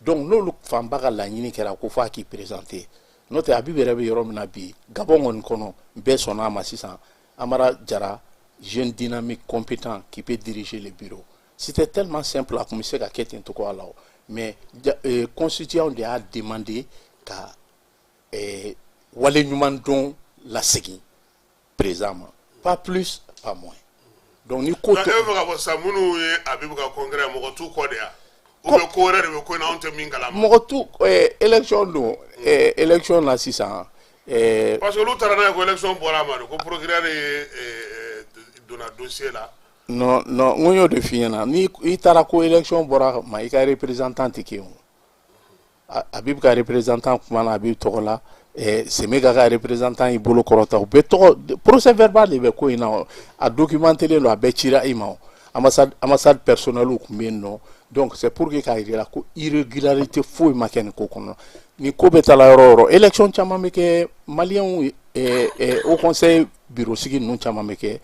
Donc n'olu fanba ka laɲini kɛra ko f'a k'i présenter, n'o tɛ Habib yɛrɛ bɛ yɔrɔ min na bi, Gabon kɔni kɔnɔ, bɛɛ sɔnna a ma sisan. Amara Jara, jeune dynamique, compétent, qui peut diriger le bureau. C'était tellement simple, a tun bɛ se ka kɛ ten cogoya la o. Mais constituant de y'a demandé ka wale ɲuman dɔn lasegin président ma, pas plus, pas moins. Donc ni ko to, e bɛ fɛ ka fɔ sisan, minnu ye Habib ka congrès, mɔgɔ t'u kɔ de ya, ou bien ko wɛrɛ de bɛ ko in na, anw tɛ min kalama? Mɔgɔ t'u, élection don, élection na sisan. Parce que olu taara n'a ye ko élection bɔra a ma de, ko procureur ye donna dossier la. Non, non, n ko y'o de f'i ɲɛna, ni i taara ko élection bɔra ma, i ka représentant tɛ kɛ yen o. Habib ka représentant kumana Habib tɔgɔ la, Semeka ka représentant y'i bolo kɔrɔta, u bɛɛ tɔgɔ, procès verbal de bɛ ko in na, a documenté don, a bɛɛ cira i ma. Ambassade personnel tun bɛ yen nɔ. Donc c'est pour que k'a jira ko irrégularité foyi ma kɛ nin ko kɔnɔ. Nin ko bɛ taa yɔrɔ o yɔrɔ, élection caman bɛ kɛ maliyɛnw, haut conseil bureau sigi ninnu caman bɛ kɛ,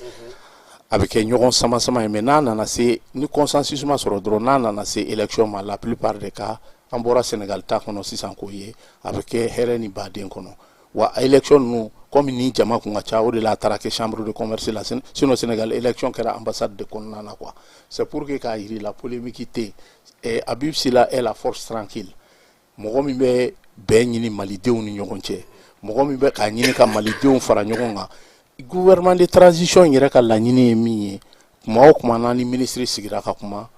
a bɛ kɛ ɲɔgɔn sama sama ye. Mais n'a nana se, ni consensus ma sɔrɔ dɔrɔn, n'a nana se élection ma, la plupart des cas, an bɔra Sénégal ta kɔnɔ sisan k'o ye, a bɛ kɛ hɛrɛ ni baden kɔnɔ. Wa élection ninnu, comme ni jama kun ka ca, o de la a taara kɛ chambre de commerce la. Sinon Sénégal élection kɛra ambassade de kɔnɔna na quoi. C'est pour que k'a yir'i la, polémique tɛ yen. Habib Sylla est la force tranquille, mɔgɔ min bɛ bɛn ɲini malidenw ni ɲɔgɔn cɛ, mɔgɔ min bɛ k'a ɲini ka malidenw fara ɲɔgɔn kan. Gouvernement de transition yɛrɛ ka laɲini ye min ye, kuma o kuma n'an ni ministre sigira ka kuma,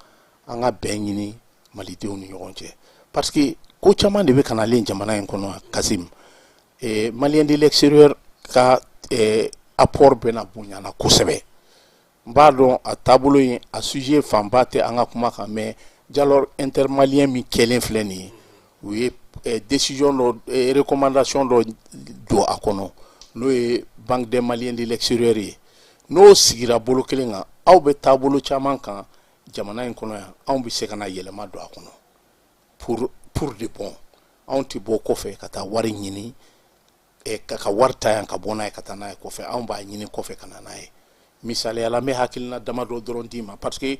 an ka bɛn ɲini malidenw ni ɲɔgɔn cɛ, parce que ko caman de bɛ ka nalen jamana in kɔnɔ. Kasim, malien de l'extérieur ka apport bɛna bonyana kosɛbɛ. N b'a dɔn a taabolo in, a sujet fanba tɛ an ka kuma kan, mais dialogue intermalien min kɛlen filɛ nin ye, u ye décision dɔ, recommandation dɔ don a kɔnɔ, n'o ye Banque des Maliens de l'extérieur ye. N'o sigira bolo kelen kan, aw bɛ taabolo caman kan jamana in kɔnɔ yan, anw bɛ se ka na yɛlɛma don a kɔnɔ pour de bon. Anw tɛ bɔ kɔfɛ ka taa wari ɲini, ka wari ta yan ka bɔ n'a ye ka taa n'a ye kɔfɛ. Anw b'a ɲini kɔfɛ ka na n'a ye. Misaliyala, n bɛ hakilina damadɔ dɔrɔn d'i ma, parce que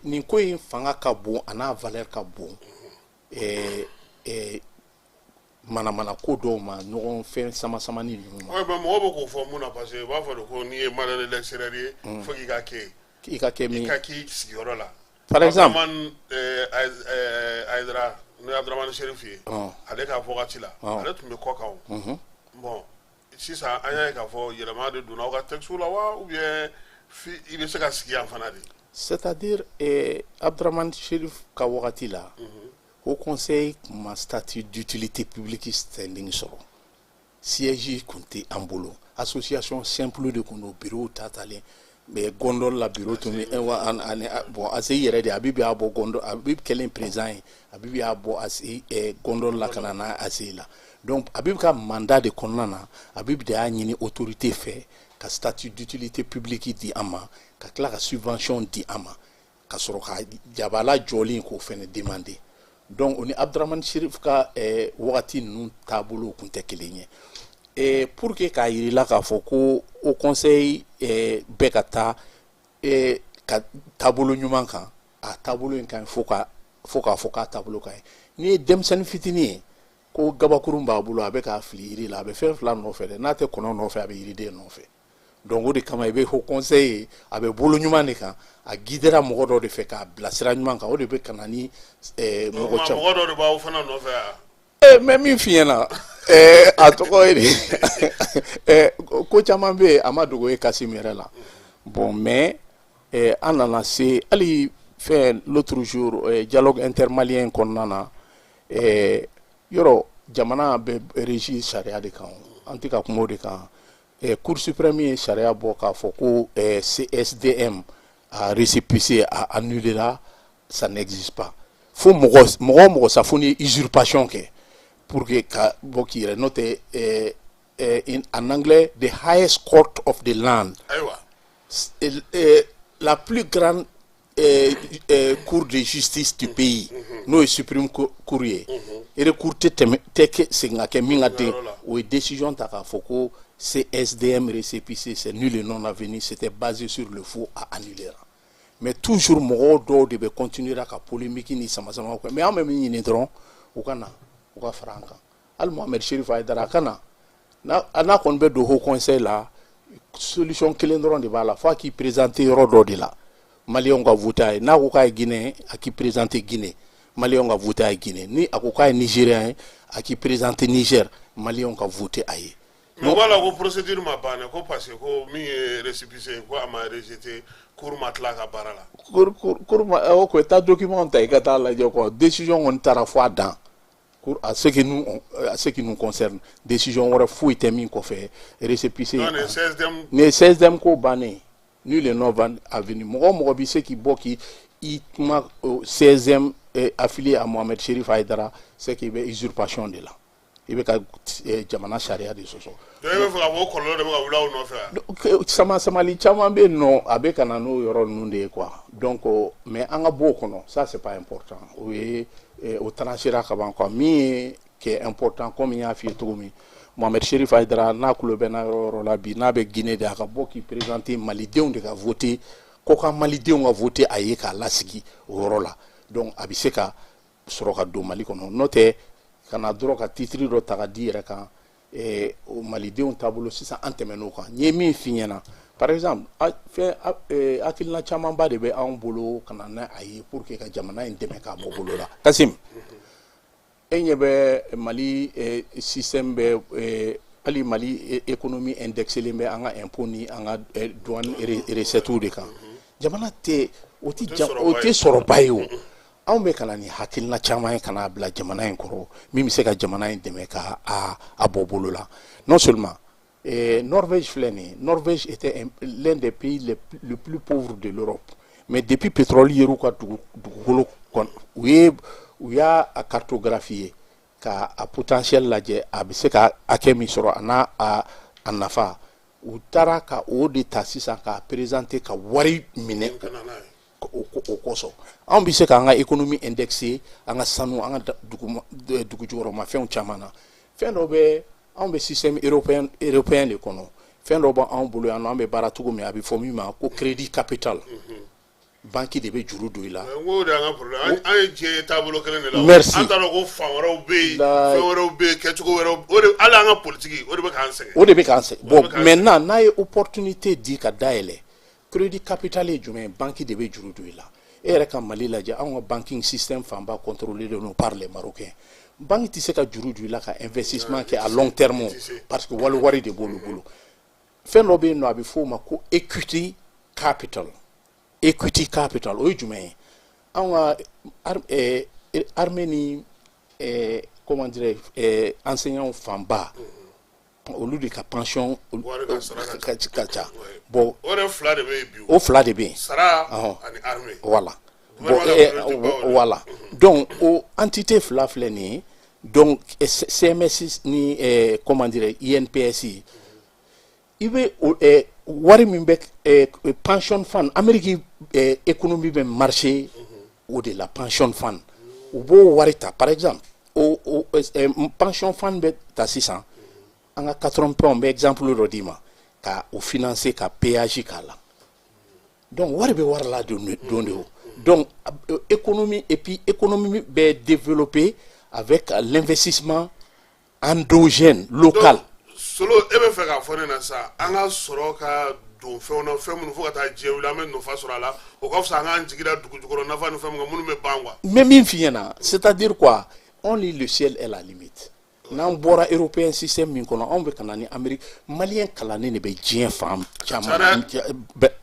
nin ko in fanga ka bon, a n'a valeur ka bon. Manamana ko dɔw ma ɲɔgɔn fɛn sama samani ninnu ma. Oui, mais mɔgɔw bɛ k'o fɔ mun na? Parce que u b'a fɔ de ko n'i ye malien de l'extérieur ye, faut k'i ka kɛ yen. I ka kɛ min? I ka k'i sigiyɔrɔ la. Par exemple. Abdramane Aïdara, n'o ye Abdramane Chérif ye, ale ka wagati la, ale tun bɛ kɔ kan o. Bon, sisan an y'a ye k'a fɔ yɛlɛma de donna aw ka texte la wa, ou bien fi i bɛ se ka sigi yan fana de? C'est-à-dire Abdramane Chérif ka wagati la, Haut Conseil tun ma statut d'utilité publique standing sɔrɔ. Siège tun tɛ an bolo, association simple de tun don, bureau ta talen mais gondole la, bureau tun bɛ ani bon, ACI yɛrɛ de, Habib y'a bɔ gondole. Habib kɛlen président ye, Habib y'a bɔ ACI gondole la ka na n'a ACI la. Donc Habib ka mandat de kɔnɔna na, Habib de y'a ɲini autorité fɛ ka statut d'utilité publique di an ma, ka tila ka subvention di an ma, ka sɔrɔ ka jabala jɔlen k'o fɛnɛ demander. Donc o ni Abdramane Chérif ka wagati ninnu taabolo tun tɛ kelen ye. Pour que k'a yir'i la k'a fɔ ko Haut Conseil bɛ ka taa ka taabolo ɲuman kan, a taabolo in ka ɲi fo k'a fɔ k'a taabolo ka ɲi. N'i ye denmisɛnnin fitinin ye ko gabakurun b'a bolo, a bɛ k'a fili yiri la, a bɛ fɛn fila nɔfɛ dɛ. N'a tɛ kɔnɔ nɔfɛ, a bɛ yiriden nɔfɛ. Donc o de kama i bɛ Haut Conseil ye, a bɛ bolo ɲuman de kan, a guidera mɔgɔ dɔ de fɛ k'a bila sira ɲuman kan. O de bɛ ka na ni mɔgɔ caman. Mɔgɔ dɔ de b'aw fana nɔfɛ yan. N bɛ min f'i ɲɛna, a tɔgɔ ye de, ko caman bɛ yen, a ma dogo e Kasim yɛrɛ la. Bon, mais an nana se hali fɛn l'autre jour, dialogue intermalien kɔnɔna na, yɔrɔ jamana bɛ régi sariya de kan, an tɛ ka kuma o de kan. Cour suprême ye sariya bɔ k'a fɔ ko CSDM a récépissé a annulé la, ça n'existe pas. Fo mɔgɔ mɔgɔ o mɔgɔ sa, fo ni ye usurpation kɛ pour que ka bɔ k'i yɛrɛ n'o tɛ, en anglais, the highest court of the land, ayiwa la plus grande cour de justice du pays, n'o ye suprême cour ye, recours tɛ tɛmɛ tɛ kɛ segin ka kɛ min ka den, o ye décision ta k'a fɔ ko CSDM récépissé, c'est nul et non avenu, c'était basé sur le faux, à annuler. Mais toujours mɔgɔw dɔw de bɛ continuer ka polémique ni sama sama kɛ. Mais an bɛ min ɲini dɔrɔn, u ka na, u ka fara an kan. Hali Mohamed Chérif Haïdara, a ka na. N'a kɔni bɛ don Haut Conseil la, solution kelen dɔrɔn de b'a la: fo a k'i présenter yɔrɔ dɔ de la, maliyɛnw ka voter a ye. N'a ko k'a ye Guinée, a k'i présenter Guinée, maliyɛnw ka voter a ye Guinée. Ni a ko k'a ye Nigérien ye, a k'i présenter Niger, maliyɛnw ka voter a ye. Mais o b'a la ko procédure ma ban dɛ, ko parce que ko min ye récépissé, ko a ma rejeté, cour ma tila ka baara la. Cour ma o ko taa document ta i ka taa lajɛ quoi. Décision kɔni taara fo a dan. Cour, à ce qui nous concerne, décision wɛrɛ foyi tɛ min kɔfɛ récépissé. Non, nin CSDM. Nin ye CSDM ko bannen, nul et non avenu. Mɔgɔ o mɔgɔ bɛ se k'i bɔ k'i i kuma CSDM affilié à Mohamed Chérif Haïdara, c'est qu'il bɛ usurpation de la, i bɛ ka jamana sariya de sɔsɔ. Donc e bɛ fɛ ka fɔ o kɔlɔlɔ de bɛ ka wuli aw nɔfɛ wa? Sama samali caman bɛ yen nɔ, a bɛ ka na n'o yɔrɔ ninnu de ye quoi. Donc mais an ka bɔ o kɔnɔ, ça c'est pas important. O ye o tranchera ka ban quoi. Min ye qui est important, comme n y'a f'i ye cogo min, Mohamed Chérif Haïdara, n'a tulo bɛ n'a yɔrɔ o yɔrɔ la bi, n'a bɛ Guinée de, a ka bɔ k'i présenter, malidenw de ka voter, kɔkan malidenw ka voter a ye k'a lasigi o yɔrɔ la. Donc a bɛ se ka sɔrɔ ka don Mali kɔnɔ. N'o tɛ, ka na dɔrɔn ka titre dɔ ta ka di yɛrɛ kan, o malidenw taabolo sisan, an tɛmɛn'o kan. N ye min f'i ɲɛna, par exemple, fɛn hakilina camanba de bɛ anw bolo ka na n'a ye pour que ka jamana in dɛmɛ k'a bɔ bolo la. Kasim, e ɲɛ bɛ Mali système bɛ, hali Mali économie indexelen bɛ an ka impôt ni an ka douane recettes de kan. Jamana tɛ o tɛ o tɛ sɔrɔba ye. O anw bɛ ka na ni hakilina caman ye ka n'a bila jamana in kɔrɔ, min bɛ se ka jamana in dɛmɛ ka a bɔ bolo la. Non seulement Norvège filɛ nin ye, Norvège était l'un des pays les plus pauvres de l'Europe, mais depuis pétrole yer'u ka dugukolo kɔnɔ, u y'a cartographier ka a potentiel lajɛ, a bɛ se ka hakɛ min sɔrɔ, a n'a a nafa, u taara ka o de ta sisan k'a présenter ka wari minɛ o kosɔn. Anw bɛ se k'an ka économie indexer an ka sanu, an ka dugu jukɔrɔmafɛnw caman na. Fɛn dɔ bɛ, anw bɛ système européen de kɔnɔ. Fɛn dɔ b'anw bolo yan nɔ, an bɛ baara cogo min, a bɛ fɔ min ma ko crédit capital, banque de bɛ juru don i la. N ko o de y'an ka problème, an ye diɲɛ taabolo kelen de la. Merci. An t'a dɔn ko fan wɛrɛw bɛ yen, fɛn wɛrɛw bɛ yen, kɛcogo wɛrɛw. O de hali an ka politique, o de bɛ k'an sɛgɛn. O de bɛ k'an sɛgɛn. Bon, bɛ k'an maintenant n'a ye opportunité di ka dayɛlɛ, crédit capital ye jumɛn ye? Banque de bɛ juru don i la. E yɛrɛ ka Mali lajɛ, anw ka banking système fanba contrôlé don par les Marocains. Banque tɛ se ka juru don i la ka investissement kɛ à long terme, parce que wali wari de b'olu bolo. Fɛn dɔ bɛ yen nɔ, a bɛ f'o ma ko equity capital. Equity capital, o ye jumɛn ye? Anw ka armée ni comment dirais, enseignants fanba, olu de ka pension ka ca. Bon, o yɛrɛ fila de bɛ yen bi. O fila de bɛ yen. Sara ani armée. Voilà. Bon, voilà, donc o entité fila filɛ nin ye. Donc CMS ni comment dirais, INPS, i bɛ wari min bɛ pension fund, Amérique économie bɛ marcher o de la, pension fund, u b'o wari ta. Par exemple, o pension fund bɛ ta sisan, an ka 80 points, n bɛ exemple dɔ d'i ma, ka o financer ka péage k'a la. Donc wari bɛ wari la don de o. Donc économie, et puis économie bɛ développer avec l'investissement endogène local. Donc, Solo, e bɛ fɛ k'a fɔ ne na sisan, an ka sɔrɔ ka don fɛnw na, fɛn minnu fo ka taa diɲɛ wuli an bɛ nafa sɔrɔ a la, o ka fisa an k'an jigi da dugu jukɔrɔ nafa ni fɛn min kan minnu bɛ ban quoi. N bɛ min f'i ɲɛna, c'est-à-dire quoi, only le ciel est la limite. N'an bɔra européen système min kɔnɔ, anw bɛ ka na ni Amérique. Malien kalannen de bɛ diɲɛ fan caman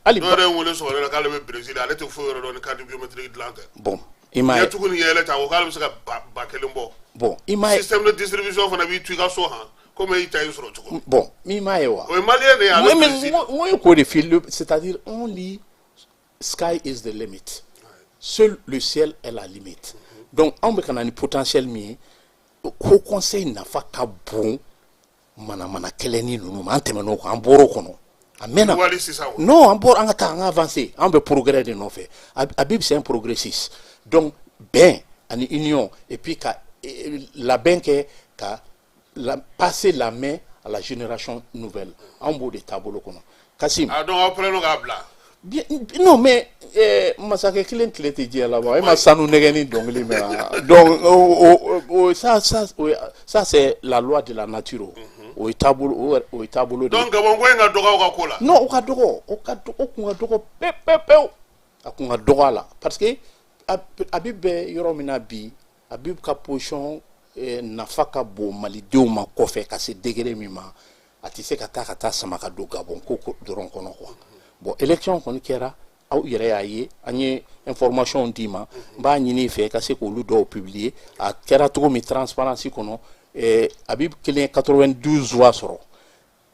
hali dɔw yɛrɛ ye n wele sɔgɔmada la k'ale bɛ Brésil, ale tɛ foyi yɔrɔ dɔn ni carte biométrique dilan tɛ. Bon, i m'a ye. Ɲɛtugu ni yɛlɛ ta, o k'ale bɛ se ka 1000 bɔ. Bon, i m'a ye. Système de distribution fana b'i to i ka so han, komi e y'i ta in sɔrɔ cogo. Bon, i m'a ye wa. O ye malien de ye, a bɛ Brésil. N ko ye k'o de f'i, c'est-à-dire only sky is the limit, seul le ciel est la limite. Donc anw bɛ ka na ni potentiel min ye, haut conseil nafa ka bon manamana kɛlɛni ninnu ma. An tɛmɛn'o kan, an bɔr'o kɔnɔ a mɛnna. Non, an bɔra, an ka taa, an ka avancer, an bɛ progrès de nɔfɛ. Habib, c'est un progressiste. Donc bɛn ani union, et puis ka labɛn kɛ ka passer la main à la génération nouvelle, anw b'o de taabolo kɔnɔ, Kasim. Ah, donc aw pɛrɛn k'a bila. Bien, non, mais masakɛ kelen tile tɛ diɲɛ laban. E ma sanu nɛgɛ ni dɔnkili mɛn wa? Donc o ça ça ça c'est la loi de la nature. O ye taabolo, o ye taabolo de ye. Donc Gabon ko in ka dɔgɔ aw ka ko la. Non, o ka dɔgɔ, o ka o kun ka dɔgɔ pewu pewu pewu, a kun ka dɔgɔ a la, parce que Habib bɛ yɔrɔ min na bi, Habib ka position nafa ka bon malidenw ma kɔfɛ ka se degré min ma, a tɛ se ka taa ka taa sama ka don Gabon ko dɔrɔn kɔnɔ quoi. Bon, élection kɔni kɛra, aw yɛrɛ y'a ye, an ye information d'i ma. N b'a ɲini i fɛ ka se k'olu dɔw publier. A kɛra cogo min transparence kɔnɔ, Habib kelen 92 voix sɔrɔ,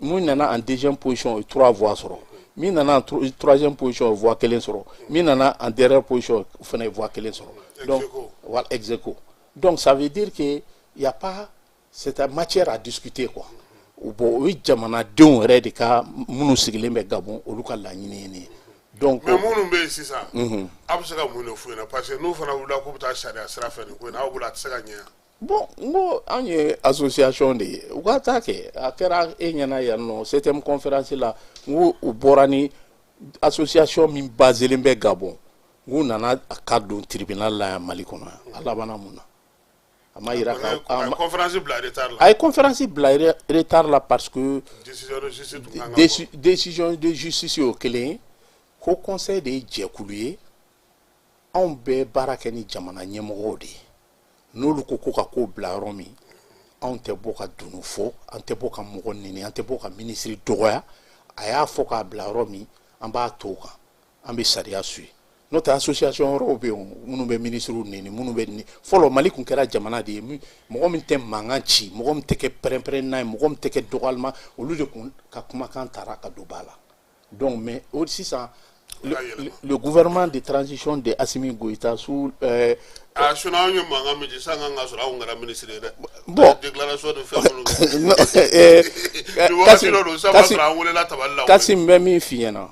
mun nana en deuxième position, o ye 3 voix sɔrɔ, min nana en troisième position, o ye voix kelen sɔrɔ, min nana en dernière position, o fana ye voix kelen sɔrɔ. Donc voilà, ex aequo. Donc ça veut dire que y a pas c'est matière à discuter quoi. Bon, o ye jamanadenw yɛrɛ de ka, minnu sigilen bɛ Gabon, olu ka laɲini ye nin ye. Donc mais minnu bɛ yen sisan, aw bɛ se ka mun de f'u ɲɛna? Parce que n'u fana wulila k'u bɛ taa sariya sira fɛ nin ko in na, aw bolo a tɛ se ka ɲɛ. Bon, n ko anw ye association de ye, u ka taa kɛ. A kɛra e ɲɛna yan nɔ, septième conférence la, n ko u bɔra ni association min baselen bɛ Gabon, n k'u nana a ka don tribunal la yan Mali kɔnɔ yan. A labanna mun na? A ma yira ka a ye conférence bila retard la. A ye conférence bila retard la parce que décision de justice tun kan ka bɔ. Décision de justice y'o kelen ye. Haut conseil de ye jɛkulu ye, anw bɛ baara kɛ ni jamana ɲɛmɔgɔw de ye. N'olu ko ko ka ko bila yɔrɔ min, anw tɛ bɔ ka dunu fɔ, an tɛ bɔ ka mɔgɔ neni, an tɛ bɔ ka minisiri dɔgɔya. A y'a fɔ k'a bila yɔrɔ min, an b'a to o kan, an bɛ sariya suit. N'o tɛ, association wɛrɛw bɛ yen minnu bɛ minisiriw neni, minnu bɛ ni fɔlɔ Mali tun kɛra jamana de ye, mɔgɔ min tɛ mankan ci, mɔgɔ min tɛ kɛ pɛrɛn-pɛrɛn n'a ye, mɔgɔ min tɛ kɛ dɔgɔyalima, olu de kun ka kumakan taara ka don ba la. Donc mais o sisan, le gouvernement de transition de Assimi Goïta sous Ah, sinon anw ye mankan min ci sisan, kan ka sɔrɔ anw kɛra ministre ye dɛ. Bon. Déclaration de fɛn minnu kɛ. Nin wagati dɔ don sisan, b'a sɔrɔ an welela tabali la. Kasim, bɛ min f'i ɲɛna,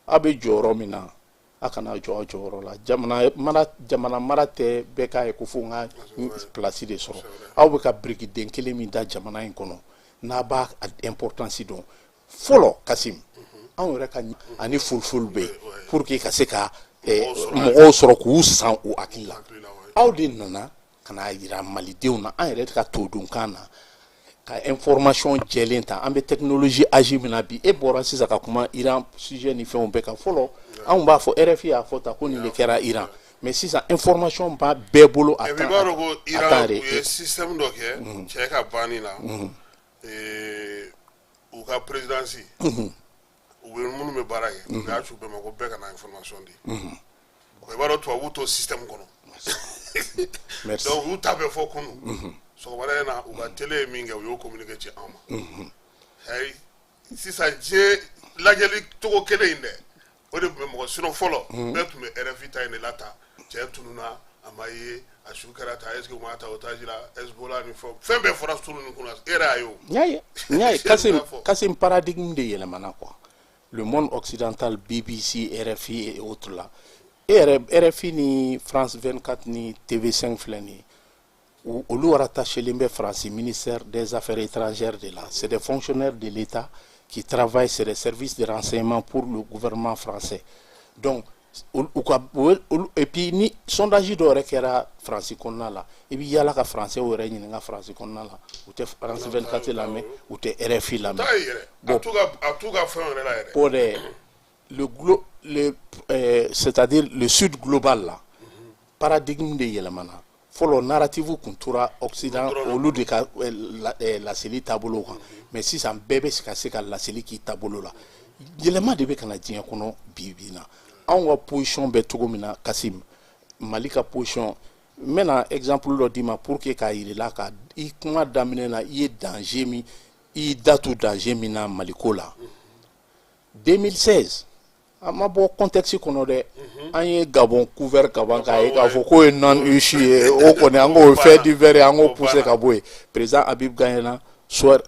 aw bɛ jɔyɔrɔ min na, a kana jɔ aw jɔyɔrɔ la. Jamana mara, jamana mara tɛ bɛɛ k'a ye ko fo n ka place de sɔrɔ. Aw bɛ ka birikiden kelen min da jamana in kɔnɔ, n'a b'a importance dɔn fɔlɔ, Kasim, anw yɛrɛ ka ani fulufulu bɛ yen pour que ka se ka mɔgɔw sɔrɔ k'u san u hakili la. Aw de nana ka na yira malidenw na, an yɛrɛ ka todunkan na, ka information jɛlen ta. An bɛ technologie âge min na bi, e bɔra sisan ka kuma Iran sujet ni fɛnw bɛɛ kan. Fɔlɔ anw b'a fɔ RFI y'a fɔ tan ko nin de kɛra Iran, mais sisan information b'a bɛɛ bolo a temps. I b'a dɔn ko Iran, u ye système dɔ kɛ cɛ ka banni na, u ka présidence u U bɛ minnu bɛ baara kɛ, u y'a ci u bɛɛ ma ko bɛɛ ka na information di. I b'a dɔn, tubabuw t'o système kɔnɔ. Merci. Donc u y'u ta bɛɛ fɔ kunun sɔgɔmada in na. U ka télé ye min kɛ, u y'o communiqué ci an ma. Ayi, sisan diɲɛ lajɛli cogo kelen in dɛ, o de tun bɛ mɔgɔ. Sinon fɔlɔ, bɛɛ tun bɛ RFI ta in de la ta. Cɛ tununna, a ma ye, a su kɛra ta, est ce que u m'a ta otage la, Hezbollah ni fɛn fɛn bɛɛ fɔra suru ni kunna. E yɛrɛ y'a ye o. N y'a ye, n y'a ye, Kassim. B'a fɔ. Kassim, paradigme de yɛlɛmana quoi. Le monde occidental, BBC, RFI et autres là, e yɛrɛ, RFI ni France 24 ni TV5 filɛ nin ye, olu rattachelen bɛ France ministère des Affaires étrangères de la. C'est des fonctionnaires de l'État qui travaillent, c'est des services de renseignement pour le gouvernement français. Donc u ka et puis ni sondage dɔw yɛrɛ kɛra Faransi kɔnɔna la, i bɛ yala ka Français yɛrɛ ɲininka Faransi kɔnɔna la, u tɛ France 24 lamɛn, u tɛ RFI lamɛn. Taa ye yɛrɛ a t'u ka, a t'u ka fɛn yɛrɛ la yɛrɛ. Pour les, le glo, le, c'est-à-dire le sud global là, paradigme de yɛlɛmana. Fɔlɔ, narrative kun tora Occident olu de ka laseli taabolo kan, mais sisan bɛɛ bɛ se ka laseli k'i taabolo la. Yɛlɛma de bɛ ka na diɲɛ kɔnɔ bi bi in na. Anw ka position bɛ cogo min na, Kassim, Mali ka position, n bɛna exemple dɔ d'i ma pour que k'a yir'i la ka i kuma daminɛ na, i ye danger min, i y'i da tu danger min na Maliko la 2016, an ma bɔ contexte kɔnɔ dɛ. An ye Gabon couvert ka ban k'a ye k'a fɔ k'o ye non issue ye. O kɔni, an k'o fait divers ye, an k'o pousser ka bɔ yen. Président Habib gagnera soit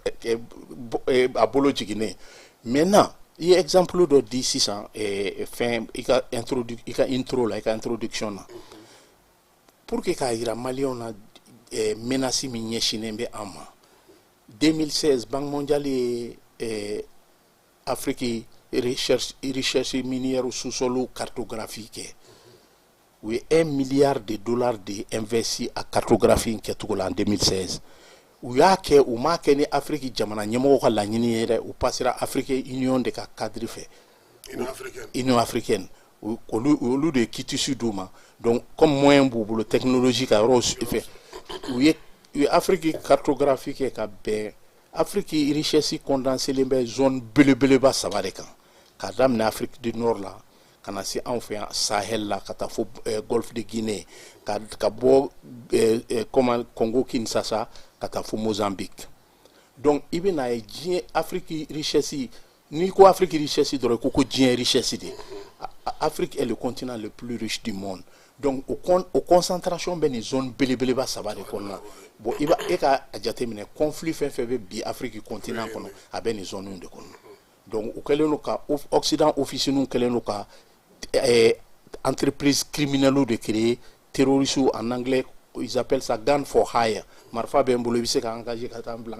a bolo jiginnen. Maintenant, i ye exemple dɔ di sisan, fɛn i ka introdu i ka intro la, i ka introduction na, pour que k'a yira Maliyɛnw na menace min ɲɛsinnen bɛ an ma. 2016, Banque mondiale ye Afrique recherche minière sous-sol cartographie kɛ. U ye 1 milliard de dollars de investi a cartographie in kɛcogo la en 2016. U y'a kɛ, u m'a kɛ ni Afrique jamana ɲɛmɔgɔw ka laɲini ye dɛ. U passera Afrique Union de ka cadre fɛ. Union africaine. Union africaine, olu de ye quitus d'u ma. Donc comme moyen b'u bolo, technologie ka yɔrɔw fɛ, u ye Afrique cartographie kɛ ka bɛn. Afrique richesse condenselen bɛ zone belebeleba saba de kan, k'a daminɛ Afrique du Nord la ka na se anw fɛ yan Sahel la, ka taa fo Golfe de Guinée, ka bɔ comment, Congo Kinshasa, ka taa fo Mozambique. Donc i bɛ n'a ye, diɲɛ Afrique richesse, n'i ko Afrique richesse dɔrɔn, i ko diɲɛ richesse de. Afrique est le continent le plus riche du monde. Donc o concentration bɛ nin zone belebeleba saba de kɔnɔna. Bon, i b'a e ka a jateminɛ, conflit fɛn fɛn bɛ bi Afrique continent kɔnɔ, a bɛ nin zone de kɔnɔ. Donc u kɛlen don ka Occident officine kɛlen don ka entreprise criminelle de créer, terroristes, en anglais ils appellent ça gun for hire. Marifa bɛ n bolo, i bɛ se ka engager ka taa n bila,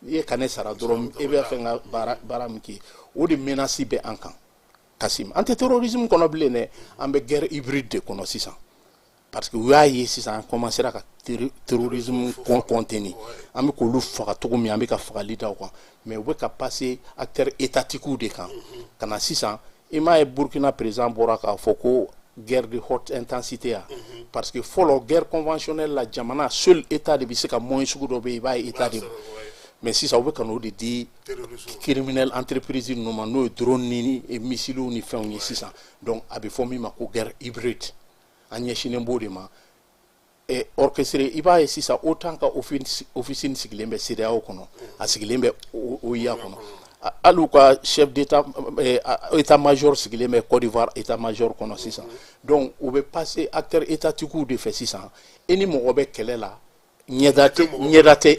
i ye ka ne sara dɔrɔn, e bɛ fɛ ka baara min kɛ. O de menace bɛ an kan, Kassim. An tɛ terrorisme kɔnɔ bilen dɛ, an bɛ guerre hybride de kɔnɔ sisan, parce que u y'a ye sisan, an commencera ka terrorisme contenir. An bɛ k'olu faga cogo min, an bɛ ka fagali da o kan, mais u bɛ ka passer acteurs étatiques de kan ka na sisan. I m'a ye, Burkina président bɔra k'a fɔ ko guerre de haute intensité ya, parce que fɔlɔ, guerre conventionnelle la, jamana seul état de bɛ se ka moyen sugu dɔ bɛ yen, i b'a ye état de, mais sisan u bɛ ka n'o de di criminel entreprise ninnu ma, n'o ye drone ni missiles ni fɛnw ye sisan. Donc a bɛ fɔ min ma ko guerre hybride, an ɲɛsinnen b'o de ma orchestré. I b'a ye sisan, OTAN ka officine sigilen bɛ CEDEAO kɔnɔ, a sigilen bɛ OUA kɔnɔ, hali u ka chef d'état état major sigilen bɛ Côte d'Ivoire état major kɔnɔ sisan. Donc u bɛ passer acteurs étatiques de fɛ sisan. E ni mɔgɔ bɛ kɛlɛ la, ɲɛda tɛ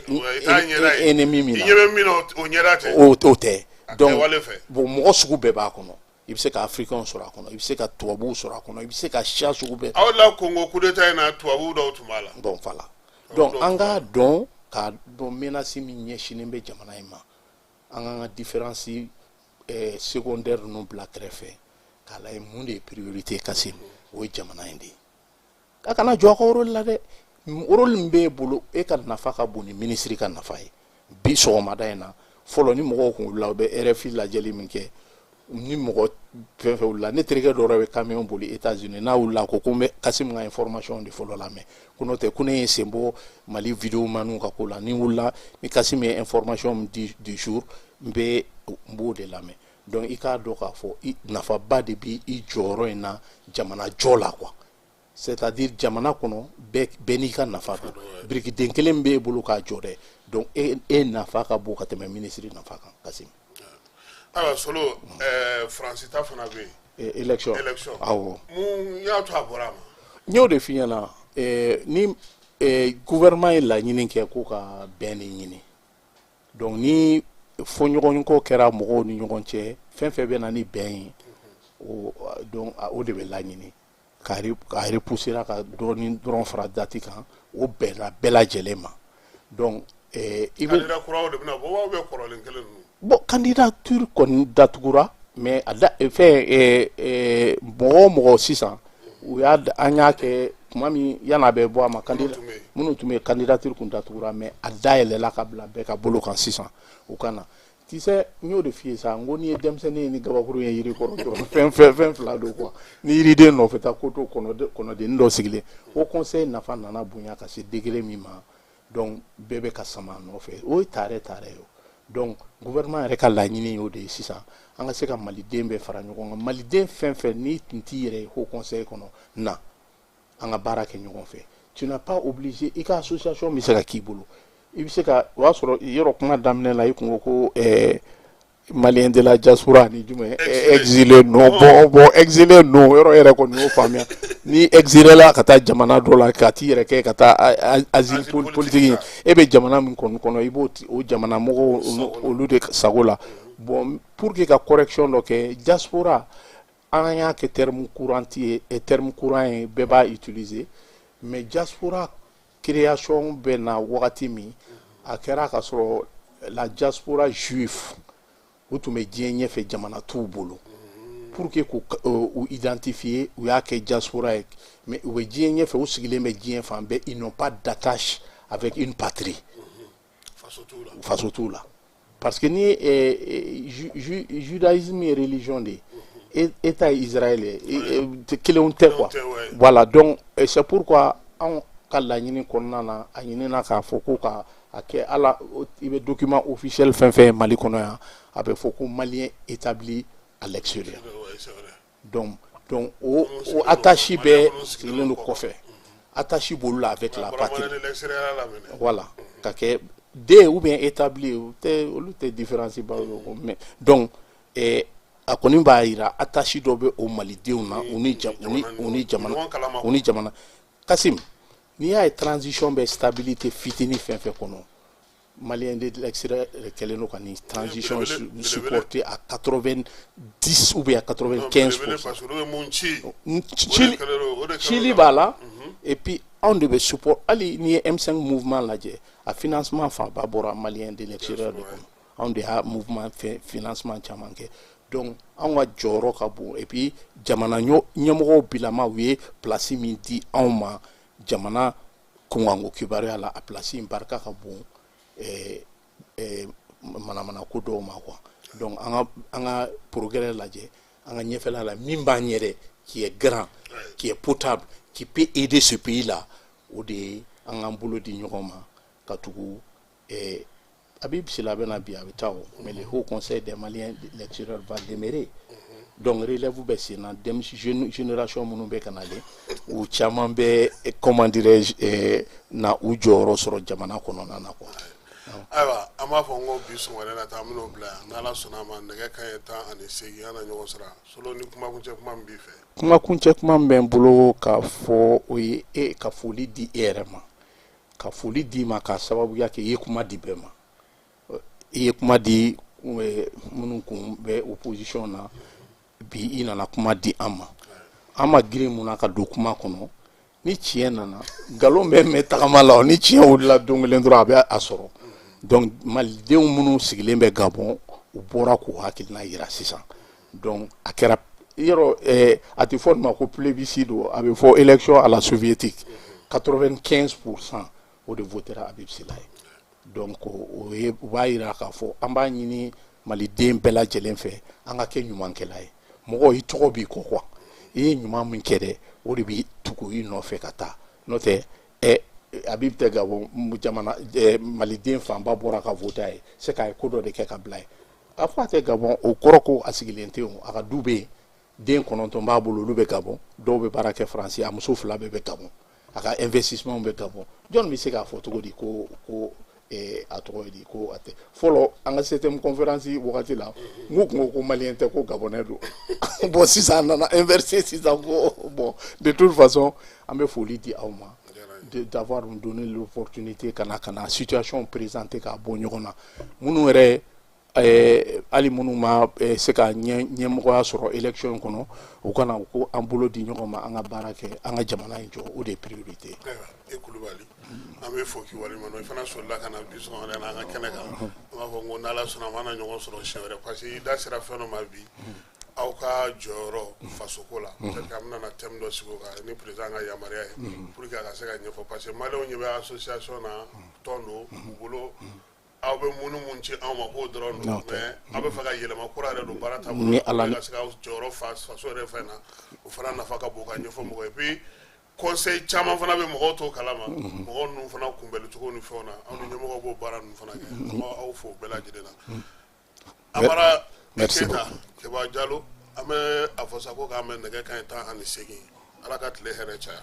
ennemi min na, i ɲɛ bɛ min na, o ɲɛda tɛ. O tɛ. Donc bon, mɔgɔ sugu bɛɛ b'a kɔnɔ. I bɛ se ka Africain sɔrɔ a kɔnɔ, i bɛ se ka tubabuw sɔrɔ a kɔnɔ, i bɛ se ka siya sugu bɛɛ. Aw la, Congo coup d'état in na, tubabuw dɔw tun b'a la. Bon, voilà. Donc an k'a dɔn, k'a dɔn menace min ɲɛsinnen bɛ jamana in ma, an k'an ka différence secondaire ninnu bila kɛrɛfɛ k'a lajɛ mun de ye priorité. Kassim, o ye jamana in de ye. A kana jɔ a ka rôle la dɛ. Rôle min b'e bolo, e ka nafa ka bon ni ministre ka nafa ye bi sɔgɔmada in na. Fɔlɔ, ni mɔgɔw kun wulila, u bɛ RFI lajɛli min kɛ, ni mɔgɔ fɛn fɛn wulila, ne terikɛ dɔ bɛ camion boli États-Unis, n'a wulila, ko n bɛ Kassim ka information de fɔlɔ lamɛn, ko n'o tɛ ko ne ye sen bɔ Mali vidéo maniw ka ko la. Ni wulila, ni Kassim ye information min di du jour, n bɛ n b'o de lamɛn. Donc i k'a dɔn k'a fɔ nafaba de b'i jɔyɔrɔ in na jamana jɔ la quoi. C'est à dire jamana kɔnɔ, bɛɛ n'i ka nafa don. Birikiden kelen b'e bolo k'a jɔ dɛ. Donc e nafa ka bon ka tɛmɛ minisiri nafa kan, Kasim. Ayiwa Solo, Faransi ta fana bɛ yen. Élection. Élection. Awɔ. Mun y'a to a bɔra a ma? N y'o de f'i ɲɛna. Ni gouvernement ye laɲini kɛ ko ka bɛn de ɲini, donc ni fɔɲɔgɔnkɔ kɛra mɔgɔw ni ɲɔgɔn cɛ, fɛn fɛn bɛ na ni bɛn ye o, donc o de bɛ laɲini. K'a repousser ka dɔɔni dɔrɔn fara date kan, o bɛnna bɛɛ lajɛlen ma. Donc i bɛ candidat kuraw de bɛna bɔ wa, ou bien kɔrɔlen kelen ninnu? Bon, candidature kɔni datugura, mais a da fɛn mɔgɔ o mɔgɔ sisan, u y'a an y'a kɛ tuma min yan'a bɛ bɔ a ma, candidat minnu tun bɛ, candidature kun datugura, mais a dayɛlɛla ka bila bɛɛ ka bolo kan sisan, u ka na. Tu sais, n y'o de f'i ye sa, n ko n'i ye denmisɛnnin ye ni gabakuru ye yiri kɔrɔ dɔrɔn, fɛn fila don quoi. Ni yiriden nɔfɛ taa ko to kɔnɔdennin dɔ sigilen, o conseil nafa nana bonya ka se degré min ma, donc bɛɛ bɛ ka sama a nɔfɛ, o ye taarɛ taarɛ ye. Donc gouvernement yɛrɛ ka laɲini y'o de ye sisan, an ka se ka maliden bɛɛ fara ɲɔgɔn kan. Maliden fɛn fɛn n'i tun t'i yɛrɛ ye haut conseil kɔnɔ, na an ka baara kɛ ɲɔgɔn fɛ. Tu n'as pas obligé, i ka association bɛ se ka k'i bolo, i bɛ se ka o y'a sɔrɔ yɔrɔ kuma daminɛ la, i kun ko ko malien de la diaspora ni jumɛn, exilé non. Bon, exilé non, yɔrɔ yɛrɛ kɔni y'o faamuya. Ni exilé la ka taa jamana dɔ la, ka t'i yɛrɛ kɛ ka taa asile politique, e bɛ jamana min kɔni kɔnɔ, i b'o o jamana mɔgɔw olu de sago la. Bon, pour que ka correction dɔ kɛ, diaspora an y'a kɛ terme courant ye, terme courant ye, bɛɛ b'a utiliser. Mais diaspora création bɛ na wagati min, a kɛra ka sɔrɔ la diaspora juif, u tun bɛ diɲɛ ɲɛfɛ, jamana t'u bolo. Pour que k'u u identifier, u y'a kɛ diaspora ye. Mais u bɛ diɲɛ ɲɛfɛ, u sigilen bɛ diɲɛ fan bɛɛ, ils n'ont pas d'attache avec une patrie, faso t'u la. Parce que ni judaïsme ye religion de ye, État ye Israël ye, kelenw tɛ quoi. Voilà, donc c'est pourquoi anw ka laɲini kɔnɔna na, a ɲinina k'a fɔ ko ka a kɛ ala i bɛ document officiel fɛn fɛn ye Mali kɔnɔ yan, a bɛ fɔ ko malien établi à l'extérieur. Donc o attache bɛɛ sigilen don kɔfɛ, attache b'olu la avec la patrie. Voilà, ka kɛ de ou bien établi, u tɛ olu tɛ différence ba ye, mais donc a kɔni b'a yira attache dɔ bɛ o malidenw na u ni jamana. Kasim, n'i y'a ye transition bɛ stabilité fitinin fɛn fɛn kɔnɔ, malien de l'extérieur kɛlen don ka nin transition supporter à 90 ou bien à 95. Cili b'a la, et puis anw de bɛ support. Hali n'i ye M5 mouvement lajɛ, a financement fanba bɔra malien de l'extérieur de kɔnɔ. Anw de y'a mouvement fɛn financement caman kɛ. Donc anw ka jɔyɔrɔ ka bon. Et puis jamana ɲɛmɔgɔw bilama, u ye place min di anw ma jamana kunkanko kibaruya la, a place in barika ka bon manamana ko dɔw ma quoi. Donc an ka progrès lajɛ, an ka ɲɛfɛla la, min b'an yɛrɛ, qui est grand, qui est potable, qui peut aider ce pays là, o de ye an k'an bolo di ɲɔgɔn ma ka tugu Habib Sila bɛ na bi, a bɛ taa o, mais le Haut Conseil des Maliens de l'extérieur va demeurer. Donc relève bɛ sen na, jeune génération minnu bɛ ka nalen, u caman bɛ, comment dirais-je, na u jɔyɔrɔ sɔrɔ jamana kɔnɔna na quoi. Ayiwa, an b'a fɔ n ko bi sɔgɔmada na ta, an bɛn'o bila yan. N'Ala sɔnna a ma, nɛgɛ kanɲɛ 18, an na ɲɔgɔn sɔrɔ. Solo, ni kumakuncɛ kuma min b'i fɛ. Kumakuncɛ kuma min bɛ n bolo k'a fɔ, o ye e ka foli di e yɛrɛ ma, ka foli d'i ma k'a sababuya kɛ i ye kuma di bɛɛ ma. I ye kuma di minnu kun bɛ opposition na, bi i nana kuma di an ma. An ma girin mun na ka don kuma kɔnɔ? Ni tiɲɛ nana, nkalon bɛ mɛn tagama la, ni tiɲɛ wulila don kelen dɔrɔn, a bɛ a sɔrɔ. Donc malidenw minnu sigilen bɛ Gabon, u bɔra k'u hakilina yira sisan. Donc a kɛra yɔrɔ a tɛ fɔ nin ma ko plébiscite don, a bɛ fɔ élection à la soviétique, 95 %, o de votera Habib Sila ye. Donc o ye u b'a yira k'a fɔ an b'a ɲini maliden bɛɛ lajɛlen fɛ, an ka kɛ ɲumankɛla ye. Mɔgɔ i tɔgɔ b'i kɔ quoi. I ye ɲuman min kɛ dɛ, o de b'i tugu i nɔfɛ ka taa. N'o tɛ Habib tɛ Gabon jamana maliden fanba bɔra ka voter a ye, c'est k'a ye ko dɔ de kɛ ka bila ye. A fɔ a tɛ Gabon, o kɔrɔ ko a sigilen tɛ yen. A ka du bɛ yen, den 9 b'a bolo, olu bɛ Gabon, dɔw bɛ baara kɛ Faransi, a muso fila bɛɛ bɛ Gabon, a ka investissement bɛ Gabon. Jɔn bɛ se k'a fɔ cogo di ko a tɔgɔ ye di, ko a tɛ? Fɔlɔ, an ka septième conférence wagati la, n ko kun ko malien tɛ, ko gabonais don. Bon, sisan a nana inverser sisan ko. Bon, de toute façon, an bɛ foli di aw ma d'avoir donné l'opportunité ka na situation présenter k'a bɔ ɲɔgɔn na. Minnu yɛrɛ, hali minnu ma se ka ɲɛmɔgɔya sɔrɔ élection in kɔnɔ, u kana ko an bolo di ɲɔgɔn ma, an ka baara kɛ, an ka jamana in jɔ, o de ye priorité. Ayiwa, e Kulubali, an bɛ fɔ k'i waleɲuman dɔn. I fana sɔrɔla ka na bi sɔgɔmada in na an ka kɛnɛ kan. An b'a fɔ ko n'Ala sɔnna, an b'an ɲɔgɔn sɔrɔ siɲɛ wɛrɛ, parce que i da sera fɛn dɔ ma bi, aw ka jɔyɔrɔ fasoko la. Peut-être que an bɛna na thème dɔ sigi o kan ni président ka yamaruya ye, pour que a ka se ka ɲɛfɔ, parce que maliyɛnw ɲɛ bɛ association na, tɔn don u bolo, aw bɛ mun ni mun ci anw ma k'o dɔrɔn don, mais aw bɛ fɛ ka yɛlɛma kura yɛrɛ don baara taabolo Ni Ala la, ka se ka jɔyɔrɔ fa faso yɛrɛ fɛn na. O fana nafa ka bon ka ɲɛfɔ mɔgɔ ye. Puis conseil caman fana bɛ mɔgɔw t'o kalama, mɔgɔw ninnu fana kunbɛnli cogo ni fɛnw na, aw ni ɲɛmɔgɔw b'o baara ninnu fana kɛ. An b'aw fo bɛɛ lajɛlen na. Amara Merci. Keyita Keba Jalo, an bɛ a fɔ sa ko k'an bɛ nɛgɛ kanɲɛ 18. Ala ka tile hɛrɛ caya.